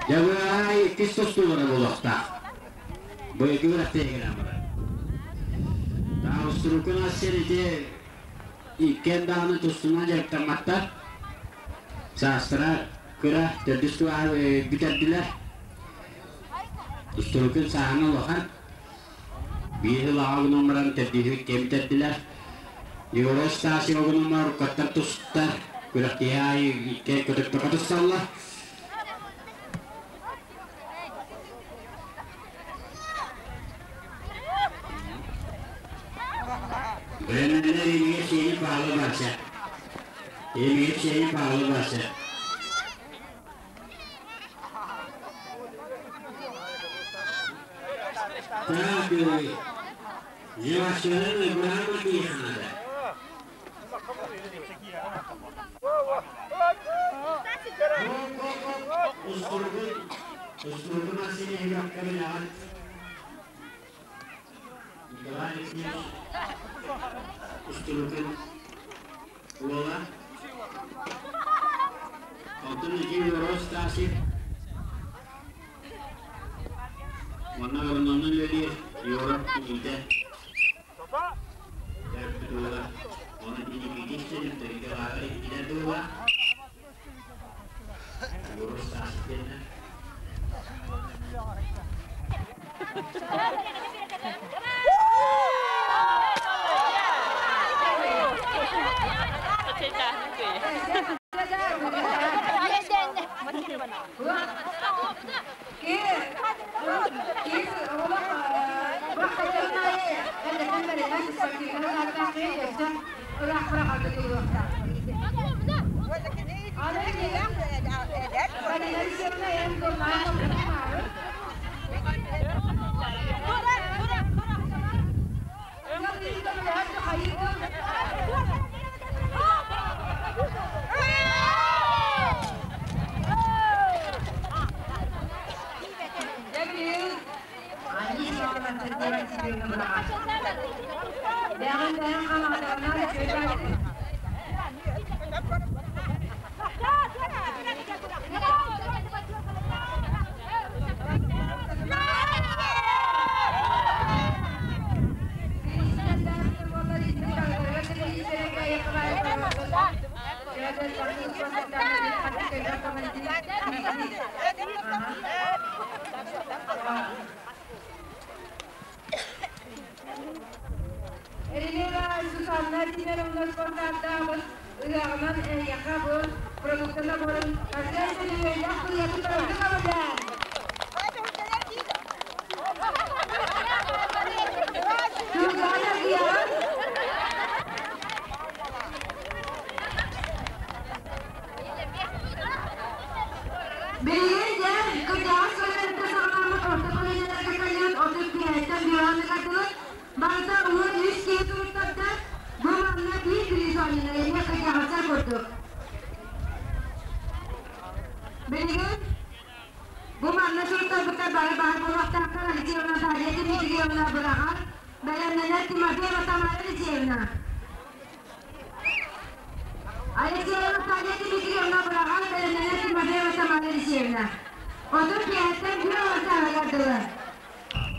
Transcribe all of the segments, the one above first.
Дьабыай иккис тустуулара буолуохтаах. Быйылгы күрэхтэһиигэ барар. Таустурукун ас ити иккиэн даҕаны тустунан дьарыктамматтар. Саастара кыра, төрдүс кылааһы бүтэрдилэр. Тустурукун сааһына улахан. Биир сыл аҕа гынан баран төрдүһү кэм бүтэрдилэр. Юра Стасева гынан рукаттан тустар. Күрэхтэһии аайы икки көтөппөккө тусталлар. Бэлэмнэнэр имигэ сиэни Павла Вася. Имигэ сиэни Павла Вася. Так, Зевашчыларын Ыбырама Тихоновна. Устургун, устургун Арсений Кабинет. Николай Алексеевич Устургун уола. Онтон ити Ростасик Манна Орнонун үлэлиир Егоров кийиитэ төрөппүт уола. Оны Никитич диэн Төрүкэ иккилэр дуола. Егоров Стасик диэннэр.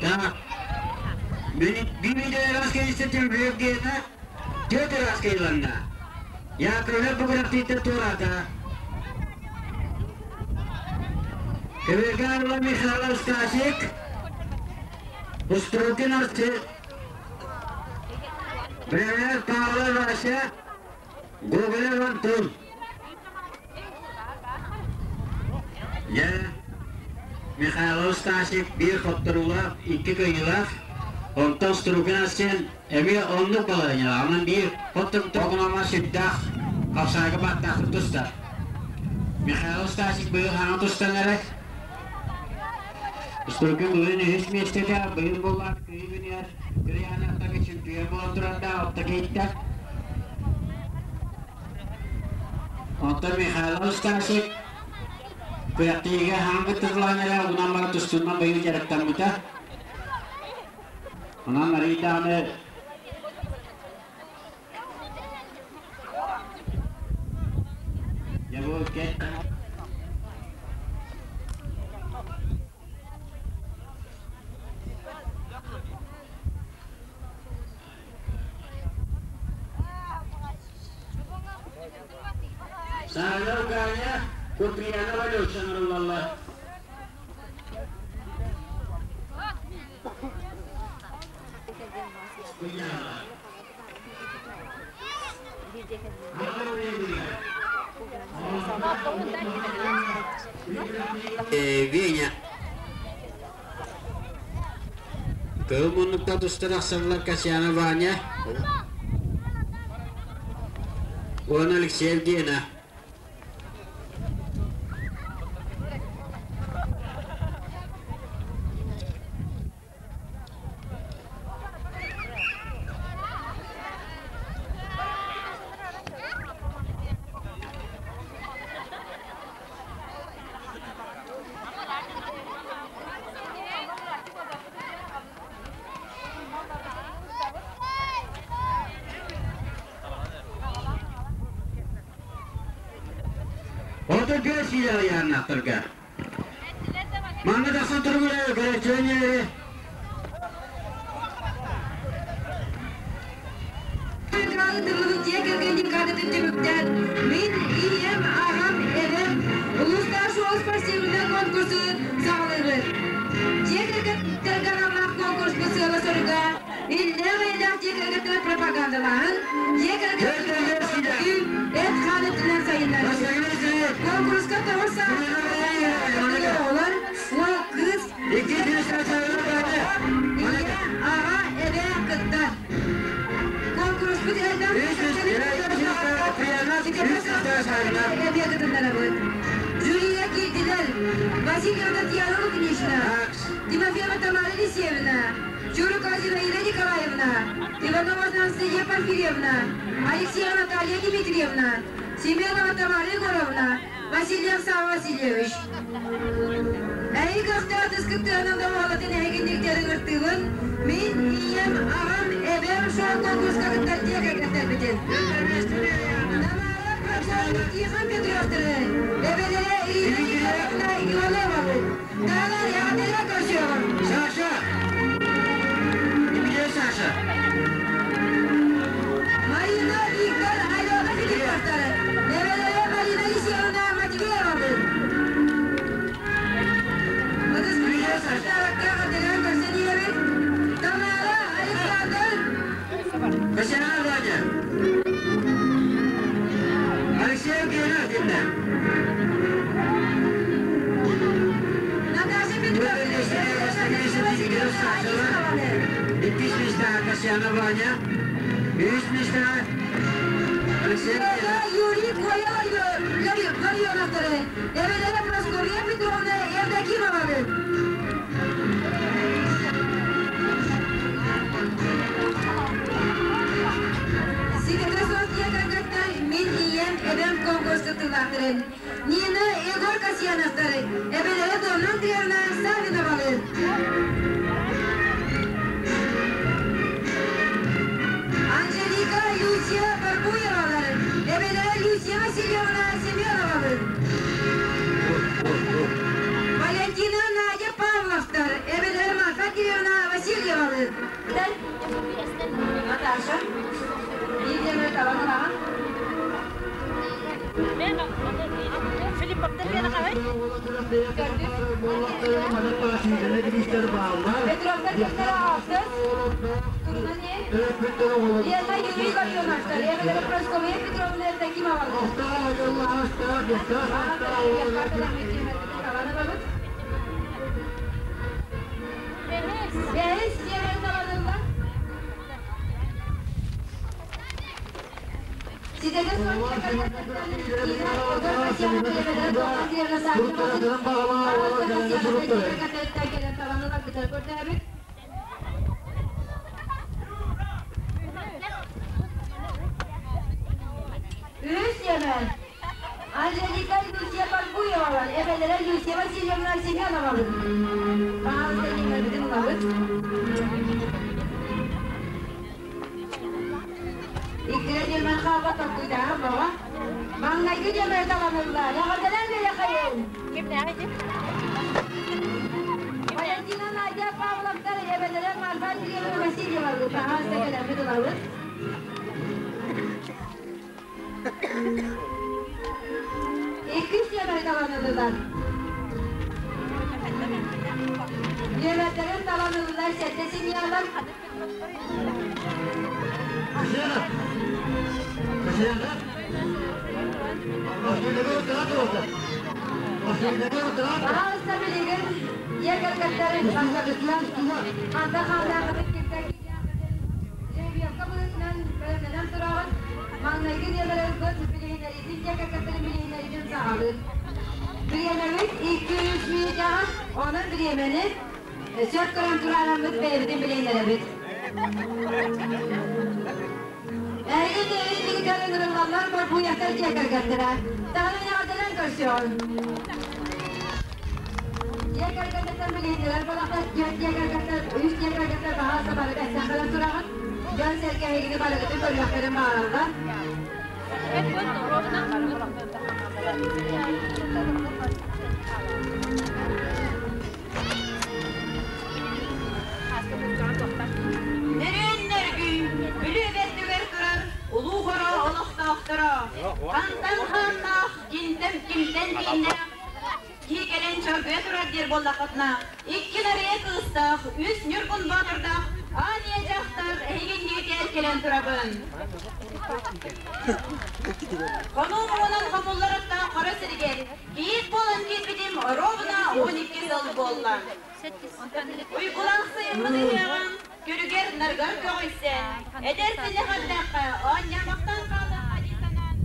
Так, bir rastgele bölgede dört rastgele Яковлев бүгүн туората. Кебекарла Михайлов Стасик, Уструкин Арчы, Бревер Павла Вася, Гоголев Антон. Я Михайлов Стасик биир хотторуулаах, икки кыайыылаах. Онтон Струкин Арсен эмиэ оннук балаһыанньалаах. Онон биир хотторбута сүрдээх хапсаайга бааттаахтык тустар. Михаил Стасик быйыл хаҥа тустан эрэр. Струкин быйыл үһүс миэстэтэ, быйыл буоллар кыайыы күнүгэр Кырыйааны аттака чемпион буолан турардаах отто киһиттэ. Онтон Михаил Стасик күрэхтэһиигэ хаҥа кыттытылаан эрэ угунан бара тустуунан быйыл дьарыктаммыта. Онон арыый даҕаны дьэ бу кэт Михайлов Ганя, Куприянова Алеша ыҥырыллаллар. Веня. Кыыл муннукта тустар ахсаллар Касьяна Ваня уонна Алексеев Гена. Отут биэс ыйааннаахтарга. Манна тахсан туругура көрөөччүлэр Дьиэ кэргэн декадатын түмүктээн, мин ийэм, аҕам, эбэм улуустаах шоу спортивнай конкурсу саҕалыыбыт. Дьиэ кэргэттэргэ аналлаах конкурспут сыала-соруга иллээх-эйэлээх дьиэ кэргэттэр пропагандалааһын, дьиэ кэргэн эт-хаан өттүнэн сайыннарыы. Конкурска тоҕус саастаах оҕолор, уол, кыыс, ийэ, аҕа, эбэ кыттар. Конкурспут элбэх эбиэ кытыннарабыт. Жюрига киирдилэр Васильева Татьяна Лукинична, Тимофеева Тамара Елисеевна, Чурукова Зинаида Николаевна, Иванова Анастасия Порфирьевна, Алексеева Наталья Дмитриевна, Семенова Тамара Егоровна, Васильев Савва Васильевич. Эһиги көхтөөх кыттыһынан доҕуһалатын эһигинниктэр ыҥыртыыбын. Мин ийэм, аҕам, эбэм шоу конкурска кыттар дьиэ кэргэттэрбитин. Тамара Прокопьевна Тихон Петровтары, эбэлэрэ Ирина Николаевна Ивановабыт. Таалар эҕэрдэлэр көрсүөҕүм. Саша! Где Саша? Марина, Виктор, Алена Филипповтары, эбэлэрэ Марина Елисеевна Матвеевабыт. Тамара, Александр. Касьяна Ваня. Алексеев Гена dinle. Наташа Петрова, Иккис миэстэҕэ Касьяна Ваня. Үһүс миэстэҕэ Алексеев Гена. Юрий Коя Ларионовтары, эбэлэрэ Прасковья Петровна Евдокимованы. Ситэтэ суох дьиэ кэргэттэр мин ийэм, эбэм конкурс кыттыылаахтарын. Нина, Егор Касьяновтары, эбэлэрэ Домна Андреевна Савинованы. Анжелика, Люция Барбуевалары, эбэлэрэ Люция Васильевна Семенованы. Валентина, Надя Павловтар, эбэлэрэ Марфа Кирилловна Васильеваны. Наташа, Лилия Таланова. Петровтар кимнere алтыс. Турунан Лена Юрий Ларионовтар, эбэлэрэ Прасковья Петровна Евдокимова. Бэһис дьиэлэрин таланыллар. Ситэтэ суох дьиэ кэргэттэртэн Нина, Егор Касьянов эбэлэрэ Домна Андреевна Саввинованы, Павловтар Касьяновтар дьиэ кэргэттэриттэн кэлэн таланыларбытыгар көрдөһөбүт. Үс Yemen. Анжелика Люция Барбуевалар, эбэлэрэ Люция Васильевна Семеновалар. Паалыста диэннэрбитин ылабыт. Иккирэ диэмэн хаалба толкуйдааҕы баҕа. Маҥнайгы диэмэри таланыллар. Эҕэрдэлээн биэриэххэйин. Валентина Надя Павловтар, эбэлэрэ Марфа Андреевна Васильева. Паалыста кэлэммит ылабыт. талан ыллылар. Нүөмэрдэрин талан ыллылар сэттэ семьялар. Пожалуйста, билигин дьиэ кэргэттэрин бастакытынан ханна хааллаахытын кимтэн киирээххитин жеребьевка быһыытынан бэлэмнэнэн тураҕыт. Маҥнайгы нүөмэрэ билиһиннэриитин дьиэ кэргэттэрин билиһиннэриитин саҕалыыр. Бириэмэбит 2-3 мүнүүтэҕэ, онон бириэмэни сөп көрөн тураараммыт бэйэбитин билиһиннэрэбит. Эһиги иннигитигэр ыҥырыллаллар Борбуйахтар дьиэ кэргэттэрэ. Таһынан эҕэрдэлээн көрсүөҕүҥ. Дьиэ кэргэннэртэн билиһиннэрэр буолахтар, түөрт дьиэ кэргэттэр, үс дьиэ кэргэттэр баһаалыста бары бэстэн кэлэн тураҕыт. Дьон-сэргэ эһигини барыгытын көрүөхтэрин баҕараллар. Нөрүөн нөргүй, Бүлүү бэрдүгэр турар Улуу Хоро олохтоохторо, хантан хааннаах, кимтэн кимтэн кииннээх киһи кэлэн чоргуйа турар диир буоллаххытына, икки нарыйа кыыстаах, үс ньургун боотурдаах аан ийэ дьахтар эһиги иннигитигэр кэлэн турабын. Хонуу муҥунан хомулларыттан хоро сиригэр кийиит буолан киирбитим ровно 12 сыл буолла. Уйгулаах сайыммыт ыһыаҕын көрүгэр-нарыгар көҕүйсэн, эдэр силэх эрдэххэ оонньоомохтон хаалыахха дии санаан,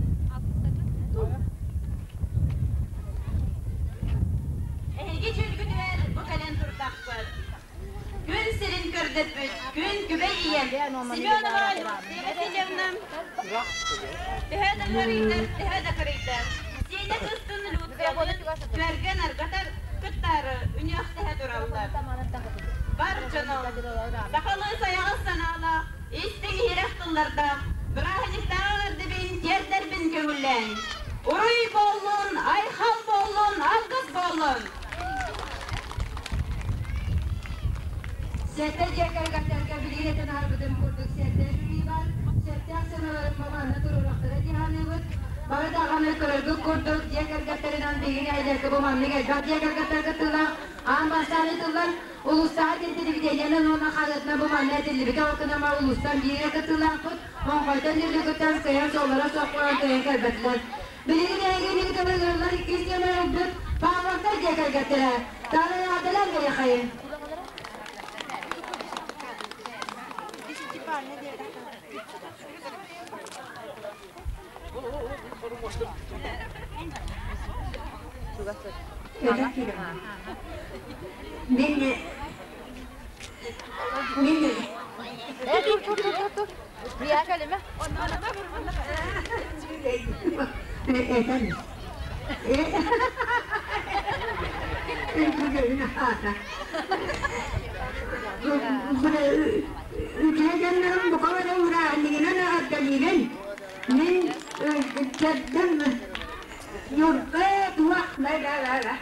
эһиги дьүүлгүтүгэр бу кэлэн турдахпыт. Күн сирин көрдөрбүт күн күбэй ийэм Семенова Люция Васильевна төһө да ыарыйдар, төһө да кырыйдар, сиэнэ кыстын Люциялыын көргө-наргатар кыттаары үнүөхтэһэ тураллар. Бар дьоно, сахалыы сайаҕас санаалаах, истиҥ иһирэх тыллардаах бырааһынньыктааҕы эҕэрдэбин тиэрдэрбин көҥүллээҥ. Уруй буоллун, айхал буоллун, алгыс буоллун! Сэттэ дьиэ кэргэттэргэ билигин этэн аһарбытым курдук сэттэ жюри бар, сөптөөх сыаналарын маманна туруорахтара дии саныыбыт. Бары даҕаны көрөргүт курдук дьиэ кэргэттэринэн биһиги нэһилиэккэ бу маннык элбэх дьиэ кэргэттэргэ тыллаах аан бастаан ыытыллар улуустааҕы телевидениенэн уонна хаһыатынан бу манна этиллибитэ ол гынан улуустан биир эрэ кыттыылаахпыт Оҥхойтон Ньүллүгүттэн кыайан суоллара суох буолан кыайан кэлбэтилэр. Билигин эһигини кытары ыҥырыллар иккис нүөмэр ылбыт Павловтар дьиэ кэргэттэрэ. Таалайаатылар бэйэхэйин. Мен мен Этэн Үтүөдэннэрим бука бары ураанньыгынан аҕардалыырын мин кэрдэм Ньурба туох ла ла ла ла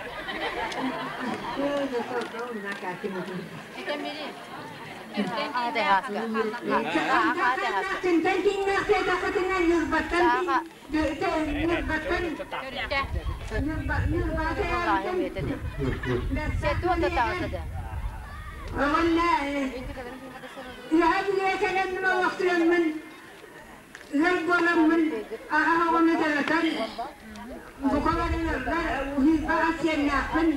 Тинтэн киннэхтээтэххитинэ Ньурбаттан Ньурбаттан Уонна үөһэ Бүлүү кэлэн олохтуйаммын ыал буоламмын аҕа оҕону төрөтөн бука бары уһуйбаҕа сиэннээхпин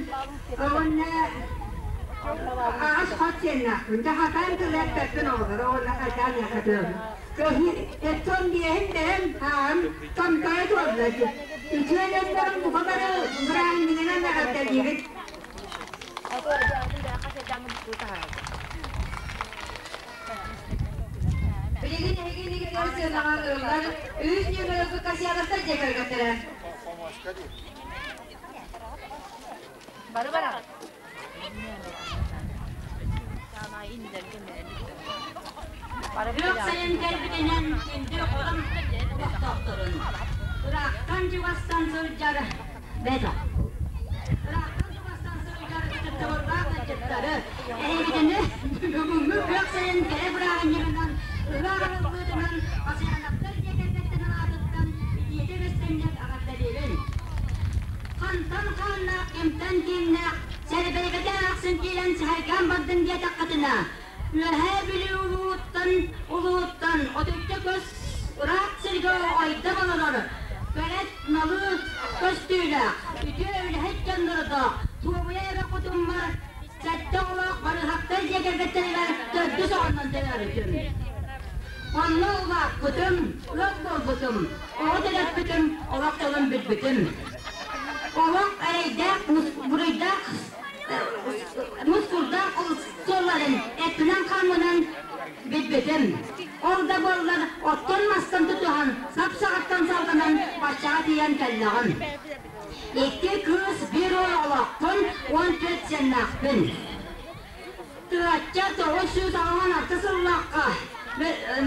уонна аҕыс хос сиэннээхпин хатаан тылы эппэппин оҕолоро уонна хайдаан яхатыам Эттон биэһин бэйэм ааһым томтойо туолла үтүө дьоннорум бука бары бырааһынньыгынан эҕэрдэлиибит. Билигин эһиги иннигитигэр сыанаҕа ыҥырыллар үс нүөмэр Касьяновтар дьиэ кэргэттэрэ. Бары бараҕыт. Күөх сайын кэлбитинэн күндү хотон олохтоохторун ыраахтан чугастан сылдьар бэдэ ыраахтан чугастан сылдьар ытыктабыллаах ыалдьыттары эһигитини бүгүҥҥү күөх сайын кэрэ бырааһынньыгынан ыһыах арыллыытынан Хасыйанаптар дьиэ кэргэттэрин аатыттан итиитэ үөстэммит эҕэрдэлиибин. Хантан хааннаах, кимтэн кииннээх, сэрбэйбэтэ ахсын киирэн сэһэргээн бардын диэтэххитинэ, Үөһээ Бүлүү улууһуттан улууһуттан отучча көс ыраах сиргэ ойдом олорор кэрэ налыы көстүүлээх, үтүө үлэһит дьоннордоох Туобуйа эбэ хотуммар сэттэ оҕолоох Барыһахтар дьиэ кэргэттэригэр төрдүс оҕоннон төрөөбүтүм. Онно улааппытым, ыал буолбутум, оҕо төрөппүтүм, олох дьолун билбитим. Олох эрэйдээх, буруйдаах, мускурдаах суолларын эппинэн-хааммынан билбитим. Ол да буоллар, оттон-мастан тутуһан, сап-саҕаттан салҕанан баччаҕа тиийэн кэллэҕим. Икки кыыс, биир уол оҕолоохпун, 14 сиэннээхпин. Тыһыынча 986 сыллаахха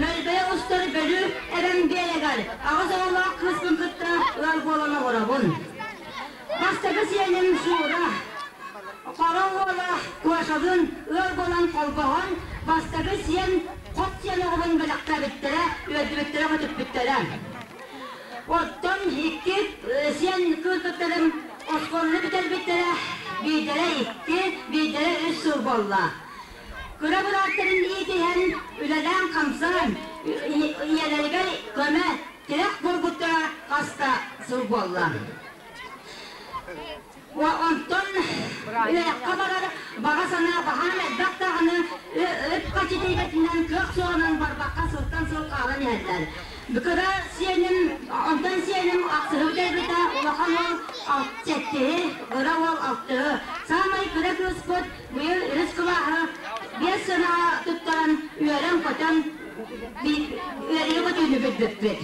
Мөлбөйө устар Бөлүү эбэм биэрэгэр аҕыс оҕолоох кыыспын кытта ыал буолан олоробун. Бастакы сиэним Шура, Хоро уола Кошалыын ыал буолан холбоһон, бастакы сиэн хос сиэн оҕобун бэлэхтээбиттэрэ, үөрдүбүттэрэ-көтүппүттэрэ. Оттон икки сиэн кыыс кыттарым оскуоланы бүтэрбиттэрэ, биирдэрэ икки, биирдэрэ үс сыл буолла. Кыра бырааттарын иитиһэн, үлэлээн-хамсаан, ийэлэригэр көмө, тирэх буолбуттара хас да сыл буолла. Онтон үөрэххэ барар баҕа санаа баһаам элбэх даҕаны үп-харчы тиийбэтинэн кыах суоҕунан барбакка сылтан сыл хаалан иһэллэр. Кыра сиэним, онтон сиэним ахсыһы бүтэрбитэ, улахан уол сэттиһи, кыра уол алтыһы. Саамай кыра кыыспыт быйыл үһүс кылааһы биэс сынаҕа туттаран үөрэн-көтөн үөрүү-көтүүнү билбиппит.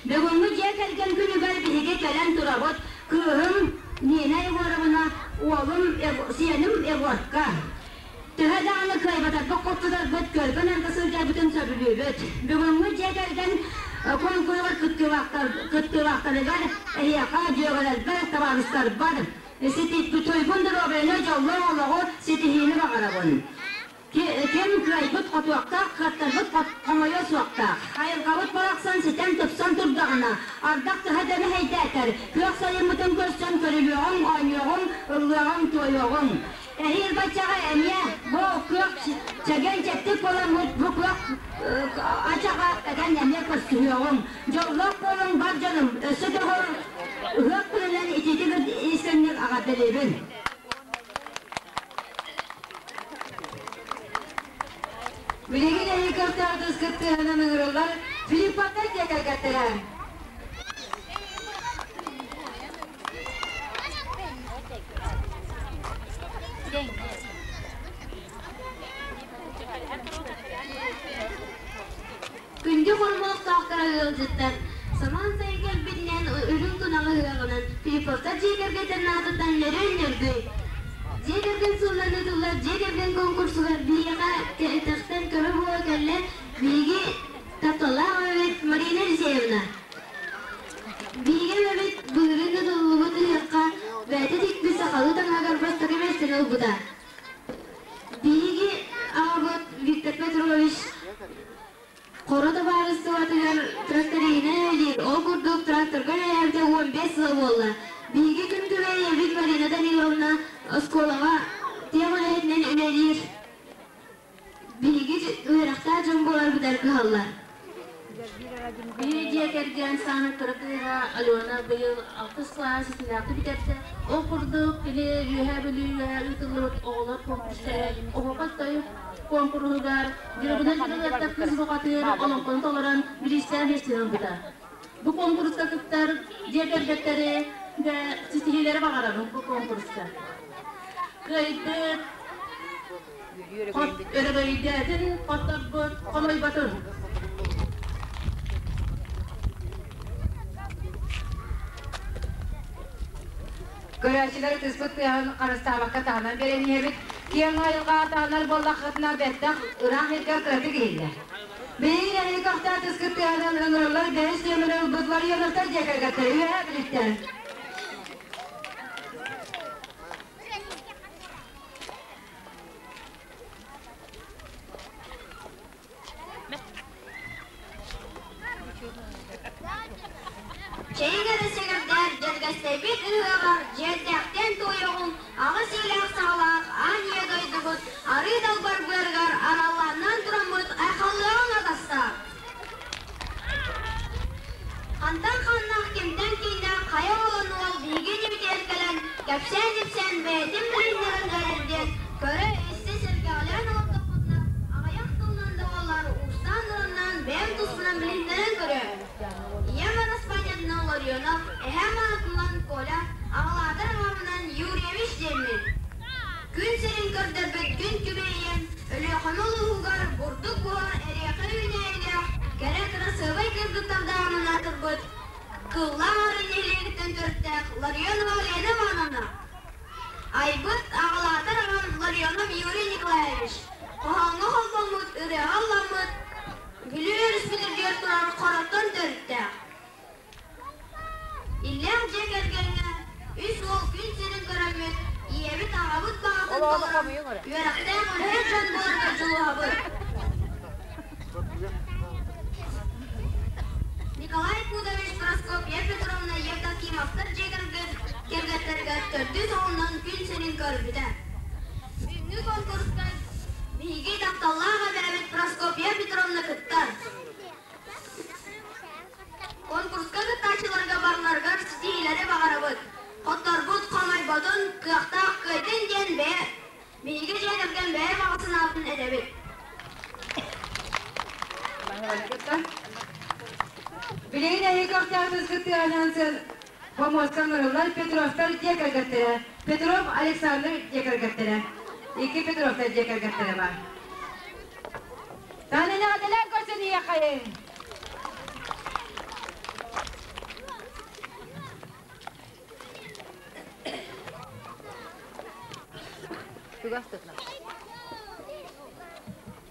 Бүгүҥҥү дьиэ кэргэн күнүгэр биһиги кэлэн турабыт кыыһым Нина Егоровна, уолум сиэним Егорка. Төһө даҕаны кыайбатарбыт хотторорбут, көргө-нарга сылдьарбытын сөбүлүүбүт. Бүгүҥҥү дьиэ кэргэн куонкуругар кыттыылаахтарыгар эһиэхэ, дьүөгэлэрбэр, табаарыстарбар туйгун доруобуйаны, дьоллоох олоҕу, ситиһиини баҕарабын. Ким кыайбыт хотуохтаах, кыаттарбыт хомойуо суохтаах. Айылҕабыт барахсан ситэн-тупсан турдаҕына, ардах тыһа да мэһэйдээтэр, күөх сайыммытын көрсөн көрүлүөҕүҥ, оонньуоҕуҥ, ыллыаҕыҥ-туойуоҕуҥ. Эһиил баччаҕа эмиэ бу күөх чэгиэн-чэбдик буоламмыт бу күөх ачаҕа кэтэн эмиэ көрсүһүөҕүҥ. Дьоллоох буолуҥ бар дьонум, өссө төгүл ыһыах күнүнэн итиитик истиҥник эҕэрдэлиибин. Билигин эһиги көхтөөх кыттыһынан ыҥырыллар Филипповтар дьиэ кэргэттэрэ. Күндү хормуохтаахтара ыалдьыттар, самаан сайын кэлбитинэн үрүҥ тунаҕы ыһыаҕынан Филипповтар дьиэ кэргэттэрин аатыттан нөрүөн-нөргүй! Дьиэ кэргэн сылынан ыытыллар дьиэ кэргэн конкурсугар биһиэхэ кэтэхтэн көмө буола кэллэ биһиги тапталлаах эбэбит Марина Алексеевна. Биһиги эбэбит былырыын ыытыллыбыт ыһыахха бэйэтэ тикпит сахалыы таҥаһыгар бастакы миэстэни ылбыта. Биһиги аҕабыт Виктор Петрович Хоро табаарыстыбатыгар тракториһынан үлэлиир, ол курдук тракторга үлэлээбитэ 15 сыла буолла. Биһиги күн күбэй ийэбит Марина Даниловна оскуолаҕа тыа үлэһитинэн үлэлиир. Биһиги үөрэхтээх дьон буоларбытыгар кыһаллар. Биһиги дьиэ кэргэн саамай кыра кыыһа Алена быйыл алтыс кылаас ситимнээхтик бүтэрдэ. Ол курдук кини Үөһээ Бүлүүгэ ыытыллыбыт оҕолор конкурстара оһуохай тойук куонкуруһугар Дьырыбына Дьырылыаттар кыыс бухатыыр олоҥхону толорон бириистээн миэстэни ылбыта. Бу куонкуруска кыттар дьиэ кэргэттэри ситиһиилэри баҕарабын бу куонкуруска. Кыайбыт өрөгөйдөтүн хотторбут хомойботун. Көрөөччүлэр ытыспыт тыаһын харыстаабакка таһынан биэрэн иһэбит. Киэҥ айылҕа таһынар буоллаххытына бэттэх ыраах иргэр кыратык иһиллэр. Билигин эһиги көхтөөх ытыскыт тыаһынан ыҥырыллар бэһис нүөмэри ылбыт Ларионовтар дьиэ кэргэттэрэ үөһээ Бүлүүттэн. Чэйиҥ эрэ сэгэрдээр дьэргэстэйбит Күөрэгэйбит ыһыаҕар дьиэрдээхтэн туойуоҕуҥ, аҕыс иилээх-саҕалаах аан ийэ дойдубут арыы далбар быарыгар араллааннаан тураммыт айхаллыаҕыҥ атастаах. Хантан ханнах кимтэн кииннээх хайа уолун уол биһиги иннибитигэр кэлэн кэпсээн-ипсээн бэйэтин билиһиннэрэн эрэр диэн көрө-истэ сэргэҕэлээн олордохпутуна аҕыйах тылынан да буоллар уустаан-ураннаан бэйэм туспунан билиһиннэрэн көрүөм. Ийэм араспаанньатынан Ларионов, эһээм аатынан Коля, аҕалаатар аҕабынан Юрьевич диэммин. Күн сирин көрдөрбүт күн күбэй ийэм Өлүөхүмэ улууһугар бурдук буһар эриэхэ үүнээйилээх, кэрэ кырасыабай кыргыттардааҕынан аатырбыт Кыллаах Арын нэһилиэгиттэн төрүттээх Ларионова Лена Ивановна. Айбыт, аҕалаатар аҕам Ларионов Юрий Николаевич. Хоһооҥҥо холбоммут, ырыаҕа ылламмыт, Бүлүү өрүспүтүгэр турар Хороттон төрүттээх. Иллээх дьиэ кэргэҥҥэ үс уол күн сирин көрөммүт, ийэбит аҕабыт баҕатын толорон, үөрэхтээх үлэһит дьон буоларга дьулуһабыт. Николай Пудович Прокопья Петровна Евдокимовтар дьиэ кэргэттэригэр төрдүс оҕонон күн сирин көрбүтэ. Бүгүҥҥү конкурска биһиги тапталлаах эбээбит Прокопья Петровна кыттар. Конкурска кыттааччыларга барыларыгар ситиһиилэри баҕарабыт. Хотторбут хомойботун, кыахтаах кыайдын диэн бэйэ, биһиги дьиэ кэргэн бэйэ баҕа санаатын этэбит. Билигин эһиги көхтөөхтүк тыаһынан помостан ыҥырыллар Петровтар дьиэ кэргэттэрэ, Петров Александр дьиэ кэргэттэрэ, икки Петровтар дьиэ кэргэттэрэ баар. Танынаатылар көрсөн иэхэйин!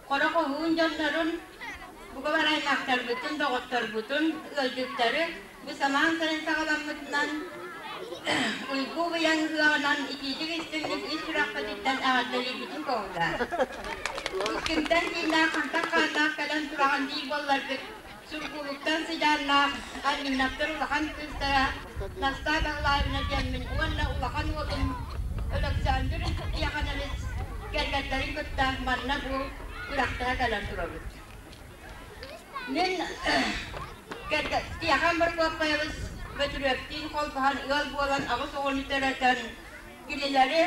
Хоро хоһуун дьоннорун, бука бараймахтарбытын, доҕотторбутун, ыалдьыттары бу самаан сайын саҕаламмытынан уйгу быйаҥ ыһыаҕынан итиитик истиҥник ис сүрэхпититтэн эҕэрдэлиирбитин көҕүлээн. Кимтэн кииннээх, хантан хааннаах кэлэн тураҕын диир буолларгыт, Сургуулуктан сыдьааннаах Арминовтар улахан кыыстара Настаа Баһылаевна диэммин уонна улахан уолум Александр Тихонович кэргэттэрин кытта манна бу күрэхтэһэ кэлэн турабыт. Мин Тихон Прокопьевич Бөтүрүөптүүн холбоһон ыал буолан аҕыс оҕону төрөтөн, кинилэри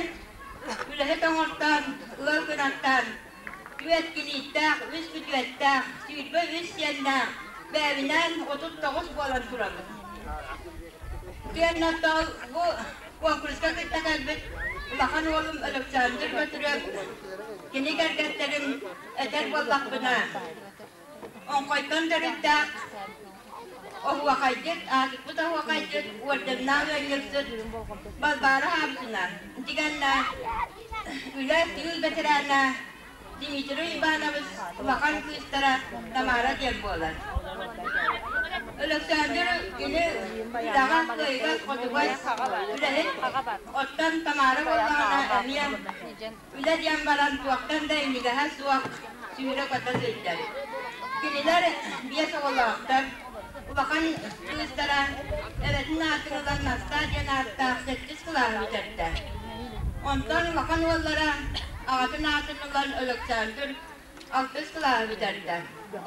үлэһит оҥортоон, ыал гынаттаан, түөрт килииттээх, үс бүтүөттээх, 23 сиэннээх, бэйэбинээн 39 буолан турабыт. Диэн бу куонкуруска кытта кэлбит улахан уолум Александр Бөтүрүөп кини кэргэттэрин этэр буоллахпына, Оҥхойтон төрүттээх оһуохайдьыт, аатырбыт оһуохайдьыт, уордьаннаах ыанньыксыт Балбаара Хаабытына, дигэннэ үлэ, тыыл бэтэрээнэ Дмитрий Иванович улахан кыыстара Тамара диэн буолар. Александр кини үлэҕэ кыайыгас-хотугас үлэһит, оттон Тамара буоллаҕына эмиэ Үлэ диэн баран туохтан да иҥнигэһэ суох сүүрэ-көтө сылдьар. Кинилэр биэс оҕолоохтор. Улахан кыыстара эбэтин аатын ылан Настаа диэн ааттаах сэттис кылааһы бүтэрдэ. Онтон улахан уоллара аҕатын аатын ылан Өлөксөөндүр алтыс кылааһы бүтэрдэ.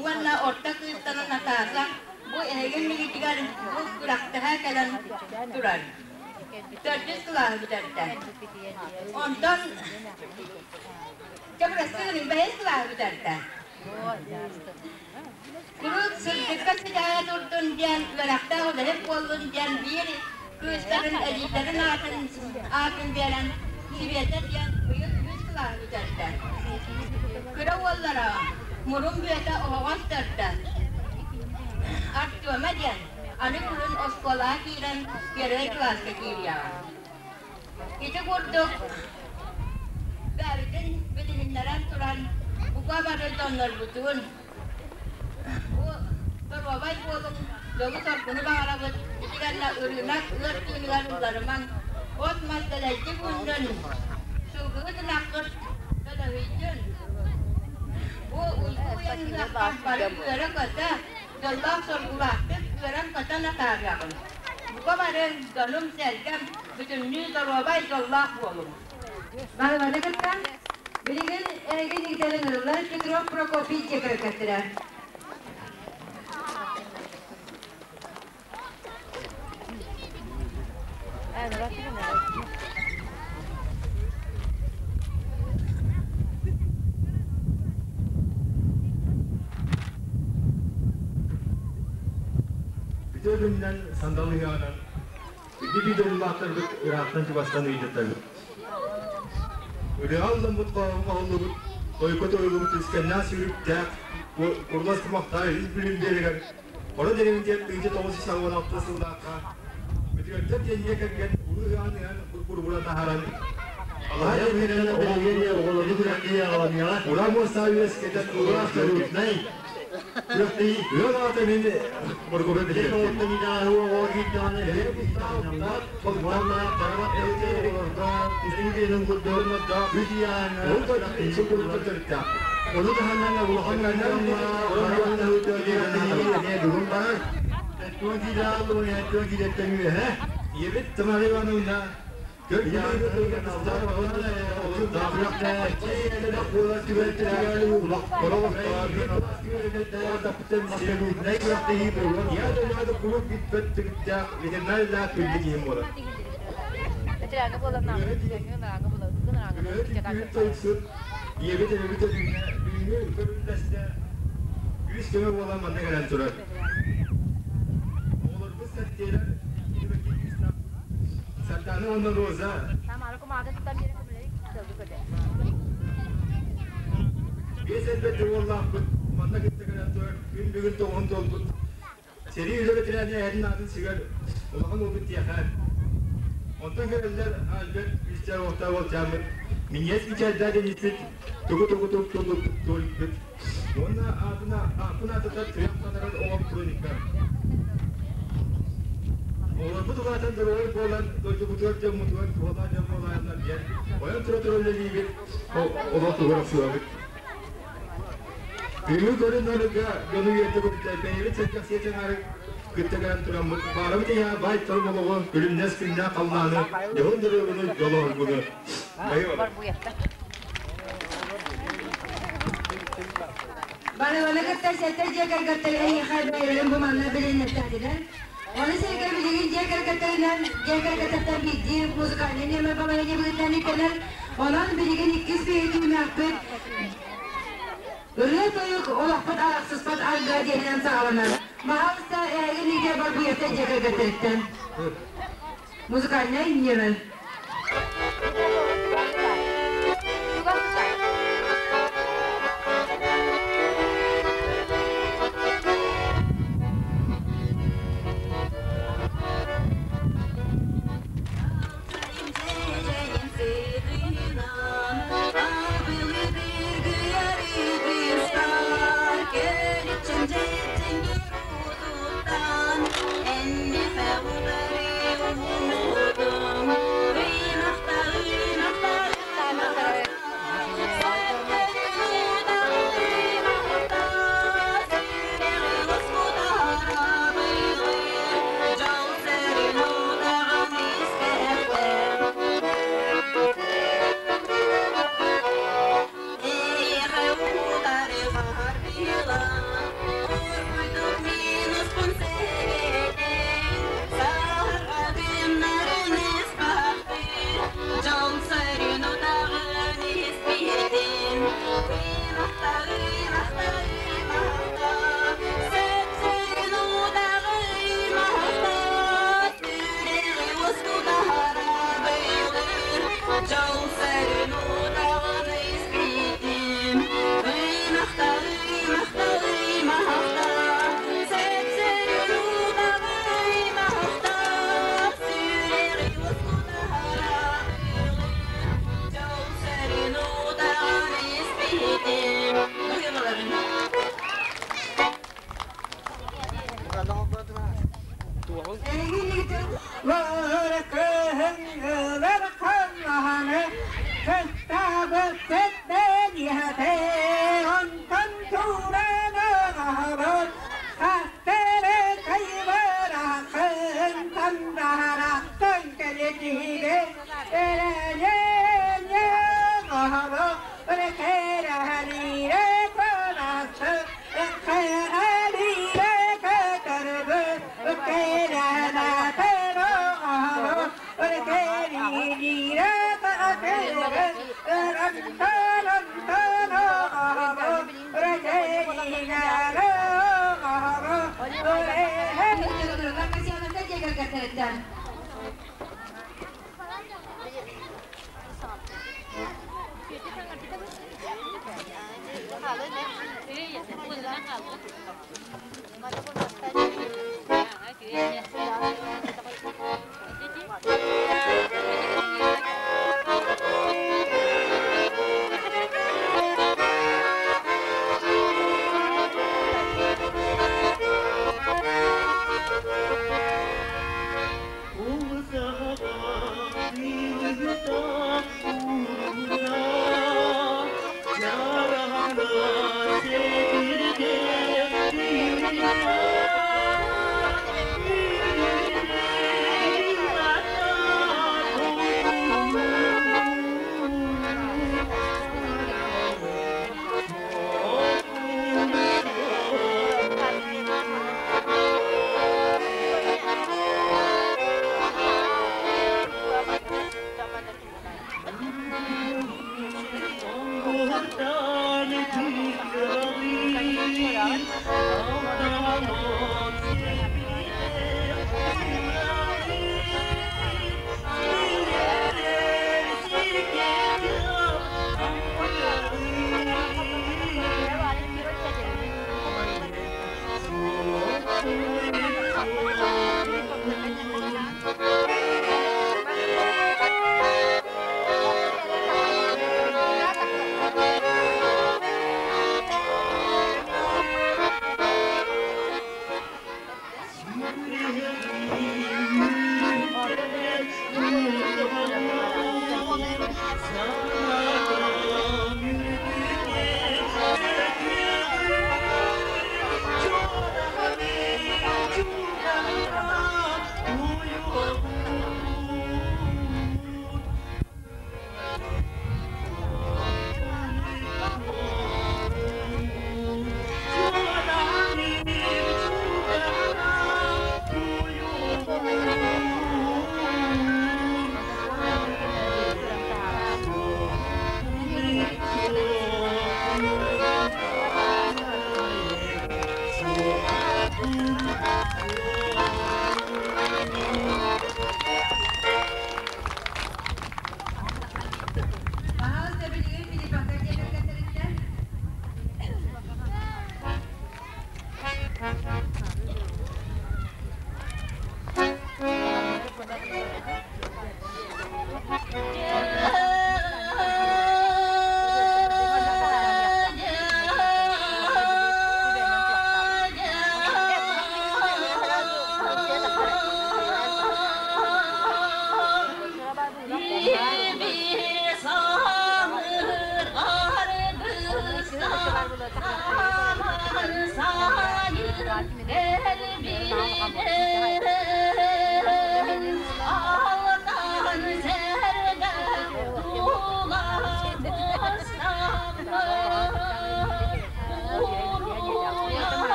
Уонна орто кыыстара Наташа бу эһиги мигитигэр бу күрэхтэһэ кэлэн турар. Төрдүс кылааһы бүтэрдэ. Онтон Чабырастыгын бэһис кылааһы бүтэрдэ. Куруук сырдыкка сыдьаайа турдун диэн үөрэхтээх үлэһит буоллун диэн биир кыыстарын эдьиийдэрин аатын аатын биэрэн Сибиэтэ диэн быйыл үһүс кылааһы бүтэрдэ. Кыра уоллара мурун бүөтэ оһоҕос төрдө Артема диэн аны күһүн оскуолаҕа киирэн первый кылааска киириэҕэ. Ити курдук бэйэбитин билиһиннэрэн туран бука бары дьоннорбутун бу доруобай буолуҥ, дьолу-соргуну баҕарабыт, ити гэннэ ырыынак ыар тыыныгар ылларымаҥ, от-мас дэлэйдик ууннун, сылгыһыт ынаххыт төлөһүйдүн, бу уйгу уйаныахтаах бары үөрэ-көтө, дьоллоох-соргулаахтык үөрэн-көтөн атаарыаҕыҥ. Бука бары дьонум-сэргэм бүтүннүү доруобай дьоллоох буолуҥ. Барыбаны кытта билигин эһиги нигдэлин ырыллар Петров Прокопий дьиэ кэргэттэрэ. Бүтэ күннэн сандал ыһыаҕынан үрдүк идэлаахтарбыт ыраахтан чугастан ыйдаттарбыт. Ырыа ылламмыт хоһооҥҥо оһоллубут, тойукка тойуллубут искэннээх сүүрүктээх, курулас кумахтаах үс бүлүүм биэригэр Хоро дэриэбинтиэр 1996 сыллаахха Бүтүөттэр диэн дьиэ кэргэн улуу ыһыаҕын ыһан бурбура таһааран Алаһа оҕолору күрэхтэһии аҕаланыаҕа. Ура муоста үөскэтэ тура Руднай күрэхтэһии. Ыал аҕата мин Моргуба Били тоҕуттан идэҕэ оҕо киирдэҕинэ уонна барабат оҕолорго устуудьуйанан курдук үс ыйааҥҥа Ону таһынан улахан дьоҥҥо күрэхтэһии эмиэ бүгүн барар. Туон киилэҕэ киилэттэн үөһэ. Ийэбит Тамара Ивановна Күүс-көмө буолан манна кэлэн турар. Оҕолорбут сэттиэлэр Сардана уонна Роза. Биэс элбэт уоллаахпыт манна кытта кэлэн турар күн бүгүн тоҕуһун туолбут. Сэрии үлэ бэтэрээнэ эһэтин аатын сүгэр улахан уолбут Тиэхээн. Онтон кэлэллэр Альберт Күүстээх уохтаах уолчааммыт Минньиэс Мичээрдээх Дениспит тугу-тугу тук туолбут уонна аатына ааппын аатыттан туйах хатарар оҕом Туоника. Олорбут улаатан доруобай буолан дойдубутугар дьоммутугар туһалаах дьон буолааннар диэн ойон тура-тура үлэлиибит, олох тугар охсуһабыт. Бүгүҥҥү көрүн-нарыга дьону үөрдэ көтүтэ бэйэбит сэргэхсийэ аҥаары кытта кэлэн тураммыт баарабыт эйэҕэ баай торум олоҕу, күлүмнэс күннээх халлааны, дьоһун доруобуну, дьолу-оргуну. Барылары кытта сэттэ дьиэ кэргэттэр эйиэхэ бэйэлэрин бу манна билиннэртээтилэр. Ону сэргэ билигин дьиэ кэргэттэринэн дьиэ кэргэттэртэн биирдии музыкальнай нүөмэр балаһыанньа быһыытынан ирдэнэр. Онон билигин иккис биһиги түһүмэхпит Ырыа-тойук олохпут арахсыспат арга диэнинэн саҕаланар. Маһалыста эһиги лига барбыйата дьиэ кэргэттэриттэн. Музыкальнай нүөмэр.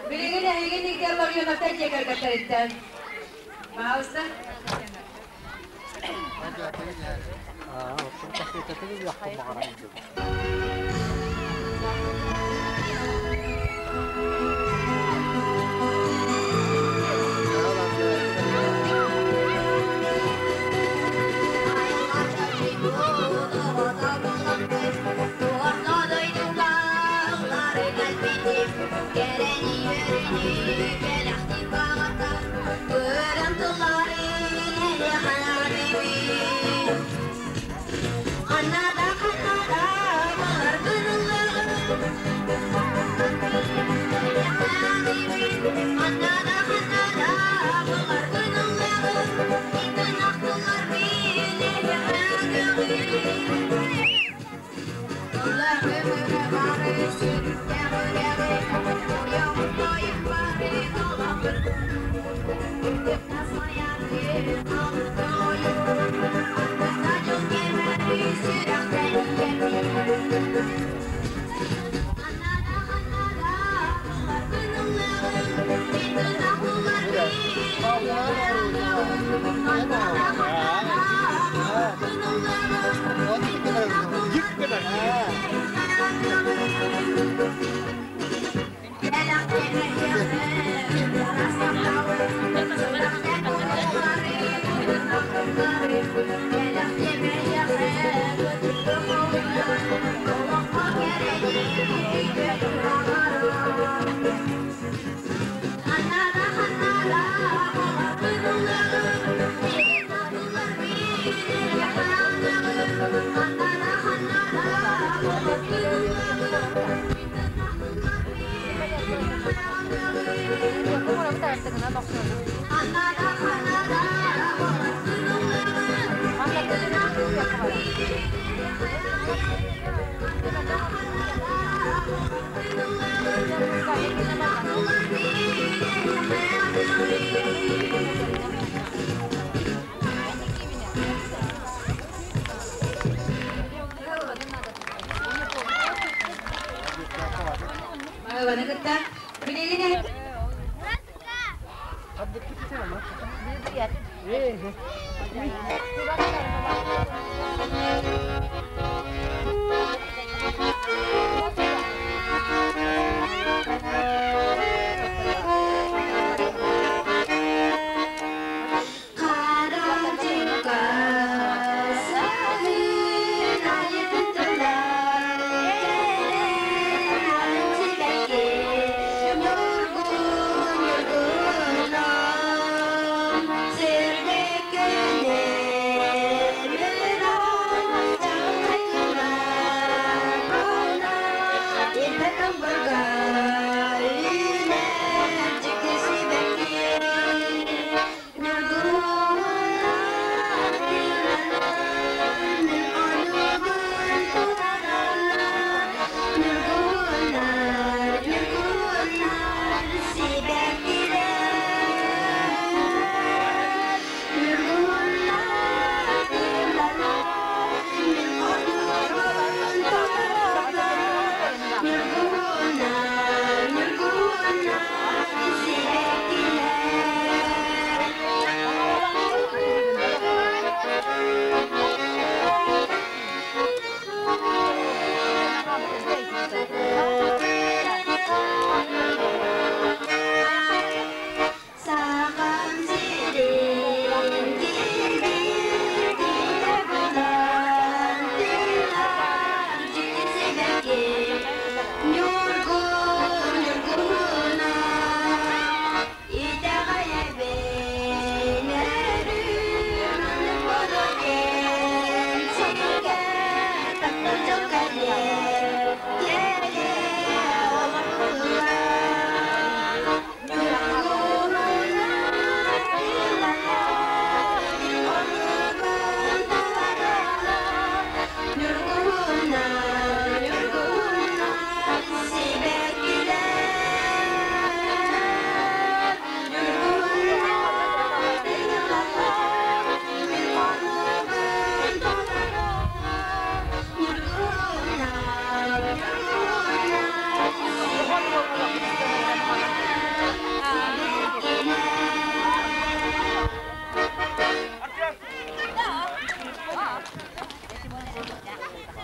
Билигин эһигин игдер Ларионовтар дьиэ кэргэттэриттэн. Пожалуйста. Sir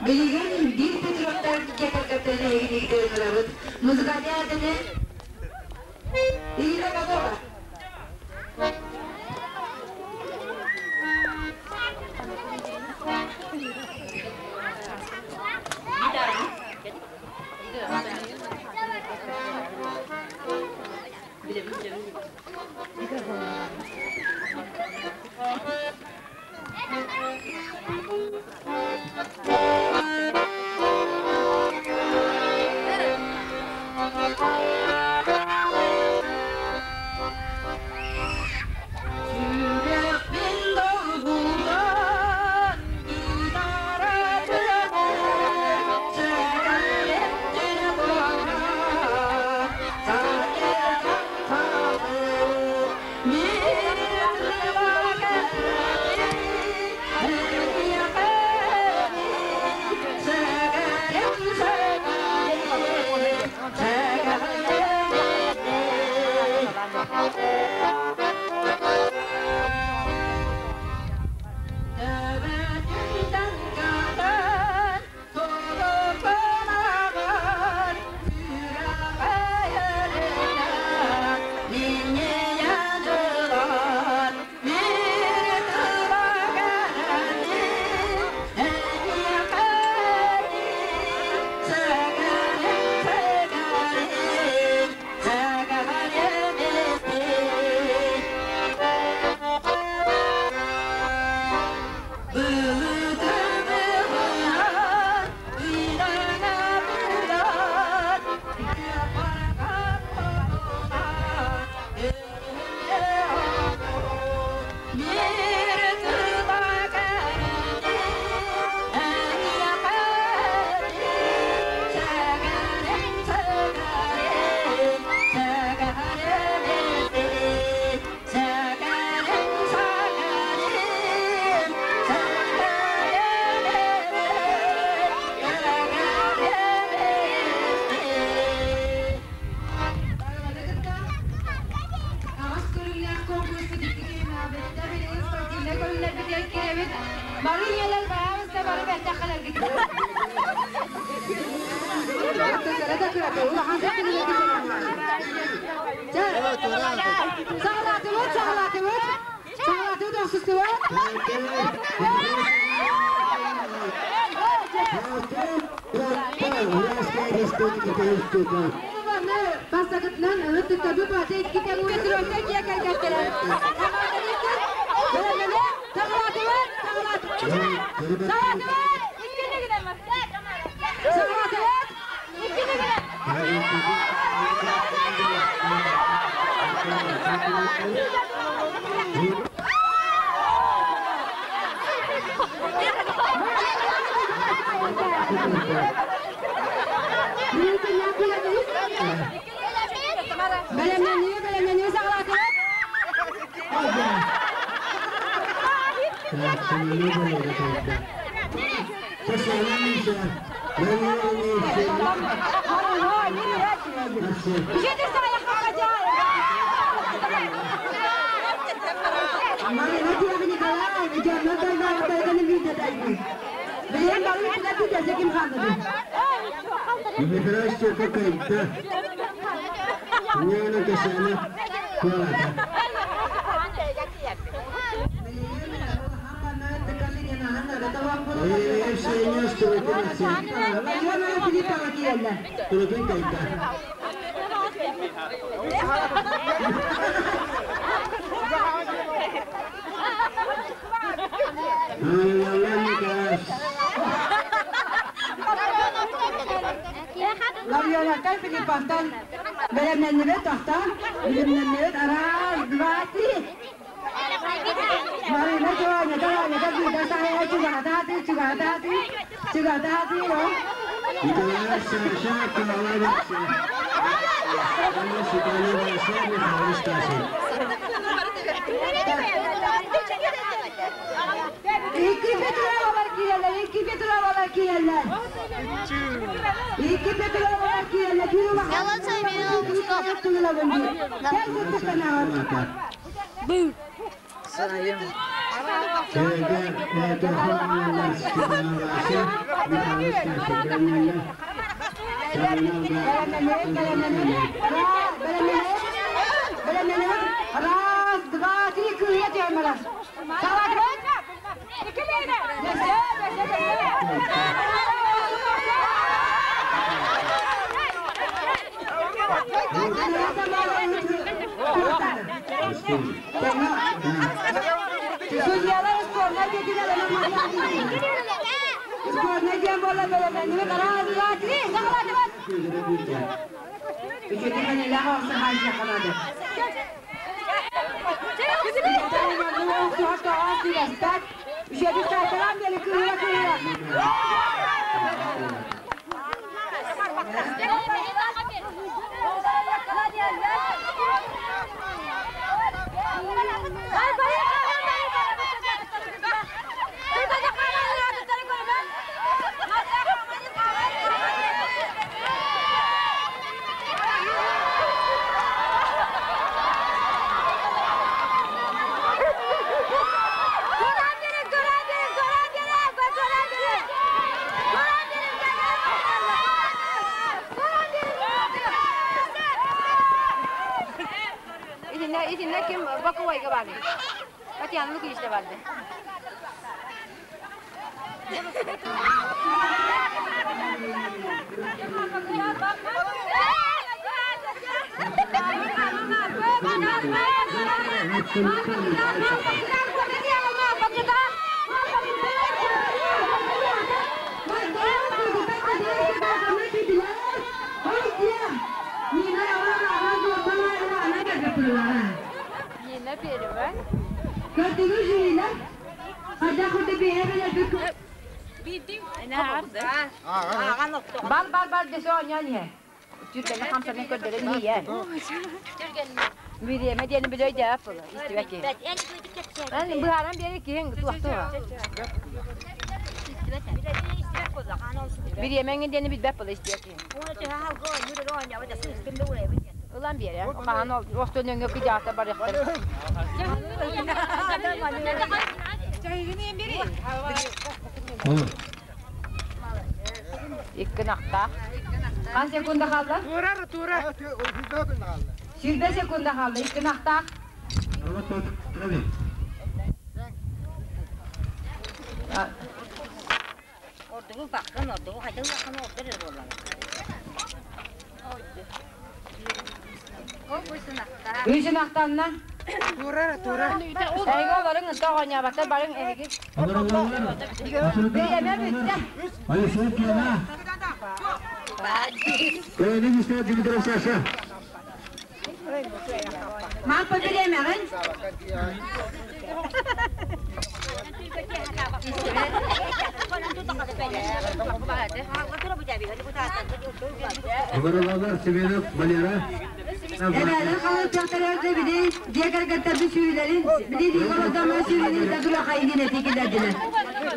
Билигин биир Петровтар дьиэ кэргэттэрин эһигини ыҥырабыт. Музыкальнай аатыны Ирина Попова. Сүрэхпин долгутан гитара тыаһа, сэгэлэм телефона, саатырган хаалыр. Мин тыла кэлин, эйиэхэ сэгэлэм сэгэлэм, сэгэлэм Төбөтүн таҥкатын толорбонаҕар сүрэҕэ өрүтэн минньийэ дылар мир тыла кэрэни эйиэхэ сэгэлим сэгэлим сэгэлим Былытымыгынан ыйдаҥа булан, Мир тыла кэрэни эйиэхэ сэгэлим сэгэлим сэгэлим сэгэлим сэгэлим сэгэлим. Аҕыс көрүҥнээх конкурспут икки түһүмэҕэ билигин спортивнай көрүҥнэрбитигэр киирэбит. Бары ийэлэр баҕабыста бары бэртэх кэлэргит. Саҕалаатыбыт, саҕалаатыбыт. Саҕалаатыбыт охсустубут. Бастакытынан ыһыт бааты икки Петровтар дьиэ кэргэттэрэ. Саҕалаатыбыт, саҕалаатыбыт. Саҕалаатыбыт. Саҕалаатыбыт. Бэлэмнэнии, бэлэмнэнии саҕалаатыбыт. Лавиолаттан Филипповтан бэлэмнэннибит тохтон, билимнэннибит раз, два, три. Марина Чуганя, Таня, Давида, Сая, Чугататы, Чугататы, Чугататы, Николаев Саша, Калавакса. Икки Петровалар киирэллэр, икки Петровалар киирэллэр. Икки Петровалар киирэллэр. Биир улахан, Раз, два, три, кыya diyorlar. Судьялар sporlar dediler Spor ne diyen bola böyle beni раз, два, три, İçinde kim bakıvayga vardı. Katyanlık işte vardı. Bal bal bal dese oynayın. Türkiye'nin hamsının kördleri niye? Miriyeme diyelim bir öyle yapılır. İstibek ki. Ben bu haram bir yere ki tuvaktı var. Bir yemeğin diyelim bir bepul istibek ki. Ulan bir yere. Kahan ol. Ostun önü kıcağıta barıktır. İki nokta. Kaç sekunda kaldı? Turar, turar. 20 sekunda kaldı. İki nokta. Ordugu bakın, ordugu haydi bakın, ordugu oralar. Üç noktanla. Turar, turar. Ege onların ıtta oynayabakta barın ege. Bir yeme bitti. Hayır sen kiyana. Öyle işte Dimitrov Sasha. Mapa bir yemeğin. Haber Semenov Valera. Evet, kalıp çaktarlarda bir de diğer kattabi sürülerin bir de diğer odama sürülerin de dura kaydine tekilediler.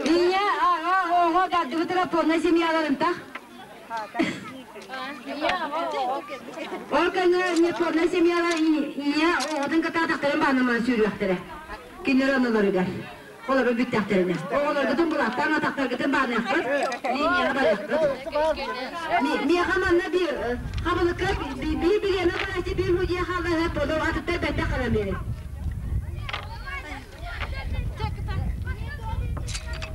Niye? Aha, oho, da bu taraf porna semyalarım tak. Orkanı ne porna semyalar niye oğudun kata taktarım bana sürüyakları. Kinler onları gel. Olur bir taktarını. Oğullar gıtın bulaktan ataklar gıtın bana yakır. Niye bana Niye hamanla bir habalık bir bir yana bana bir hudiye hala hep olur atıp da bette kalameri.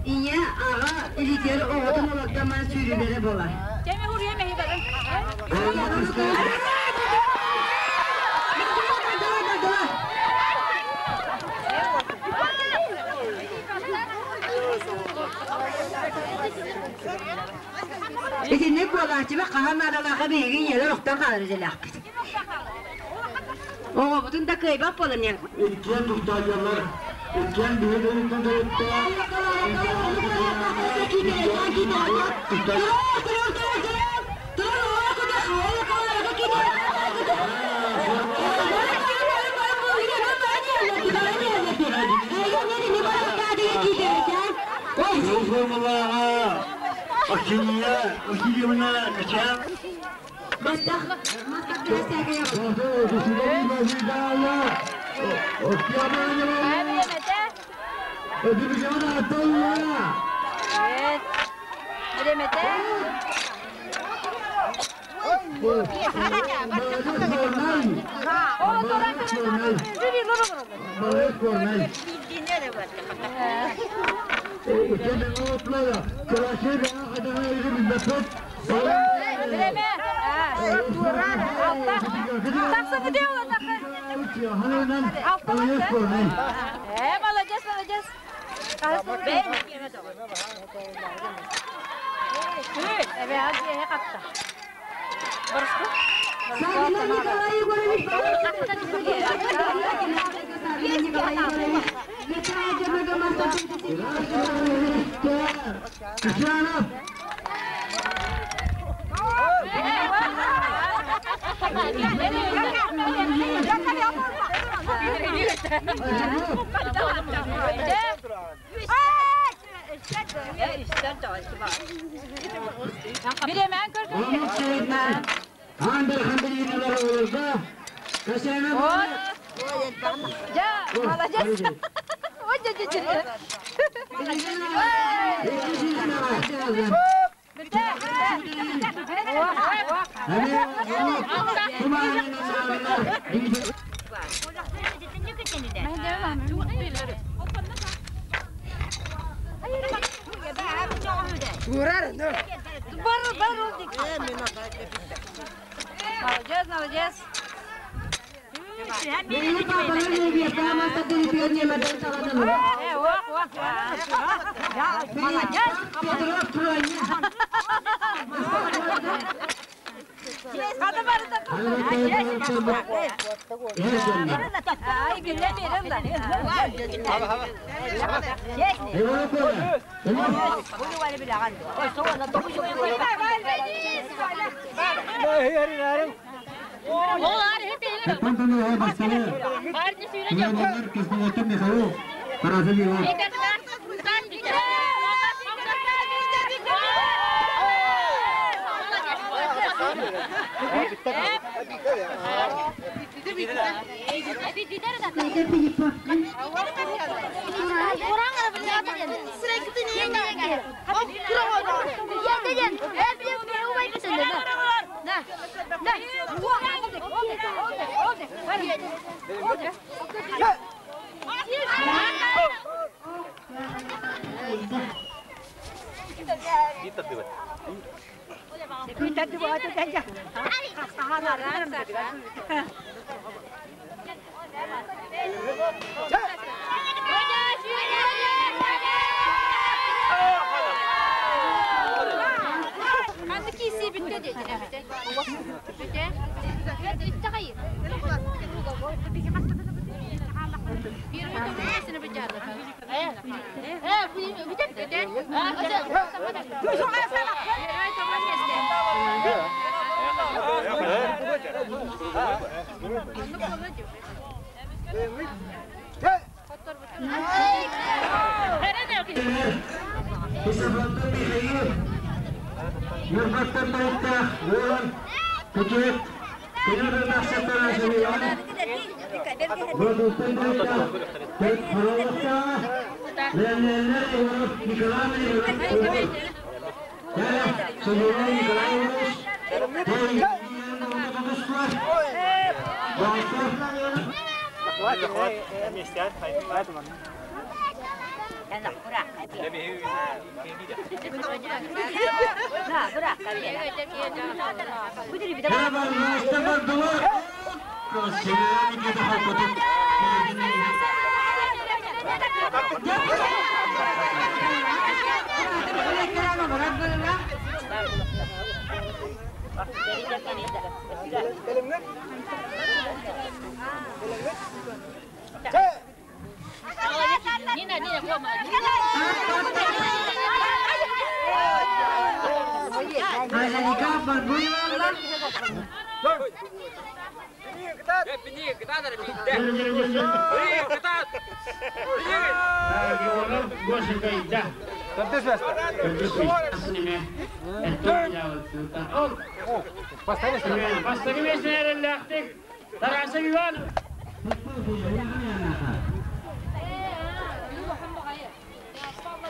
İyi ağa iliter oğudun olakta man sürülere bolar. Cemi huriye mehi barın. İçinde kolahçı ve kahanlarla bilgin yerler oktan kalır zelakbit. O bütün da kayıp bolun ya. İlken tuhtacılar. İlken bir dönükten dönükte. Молодец, молодец. Савина Николай Егорович Савина Николай Егорович. Качанов! Я, молодец. Вот дядя. Молодец, молодец.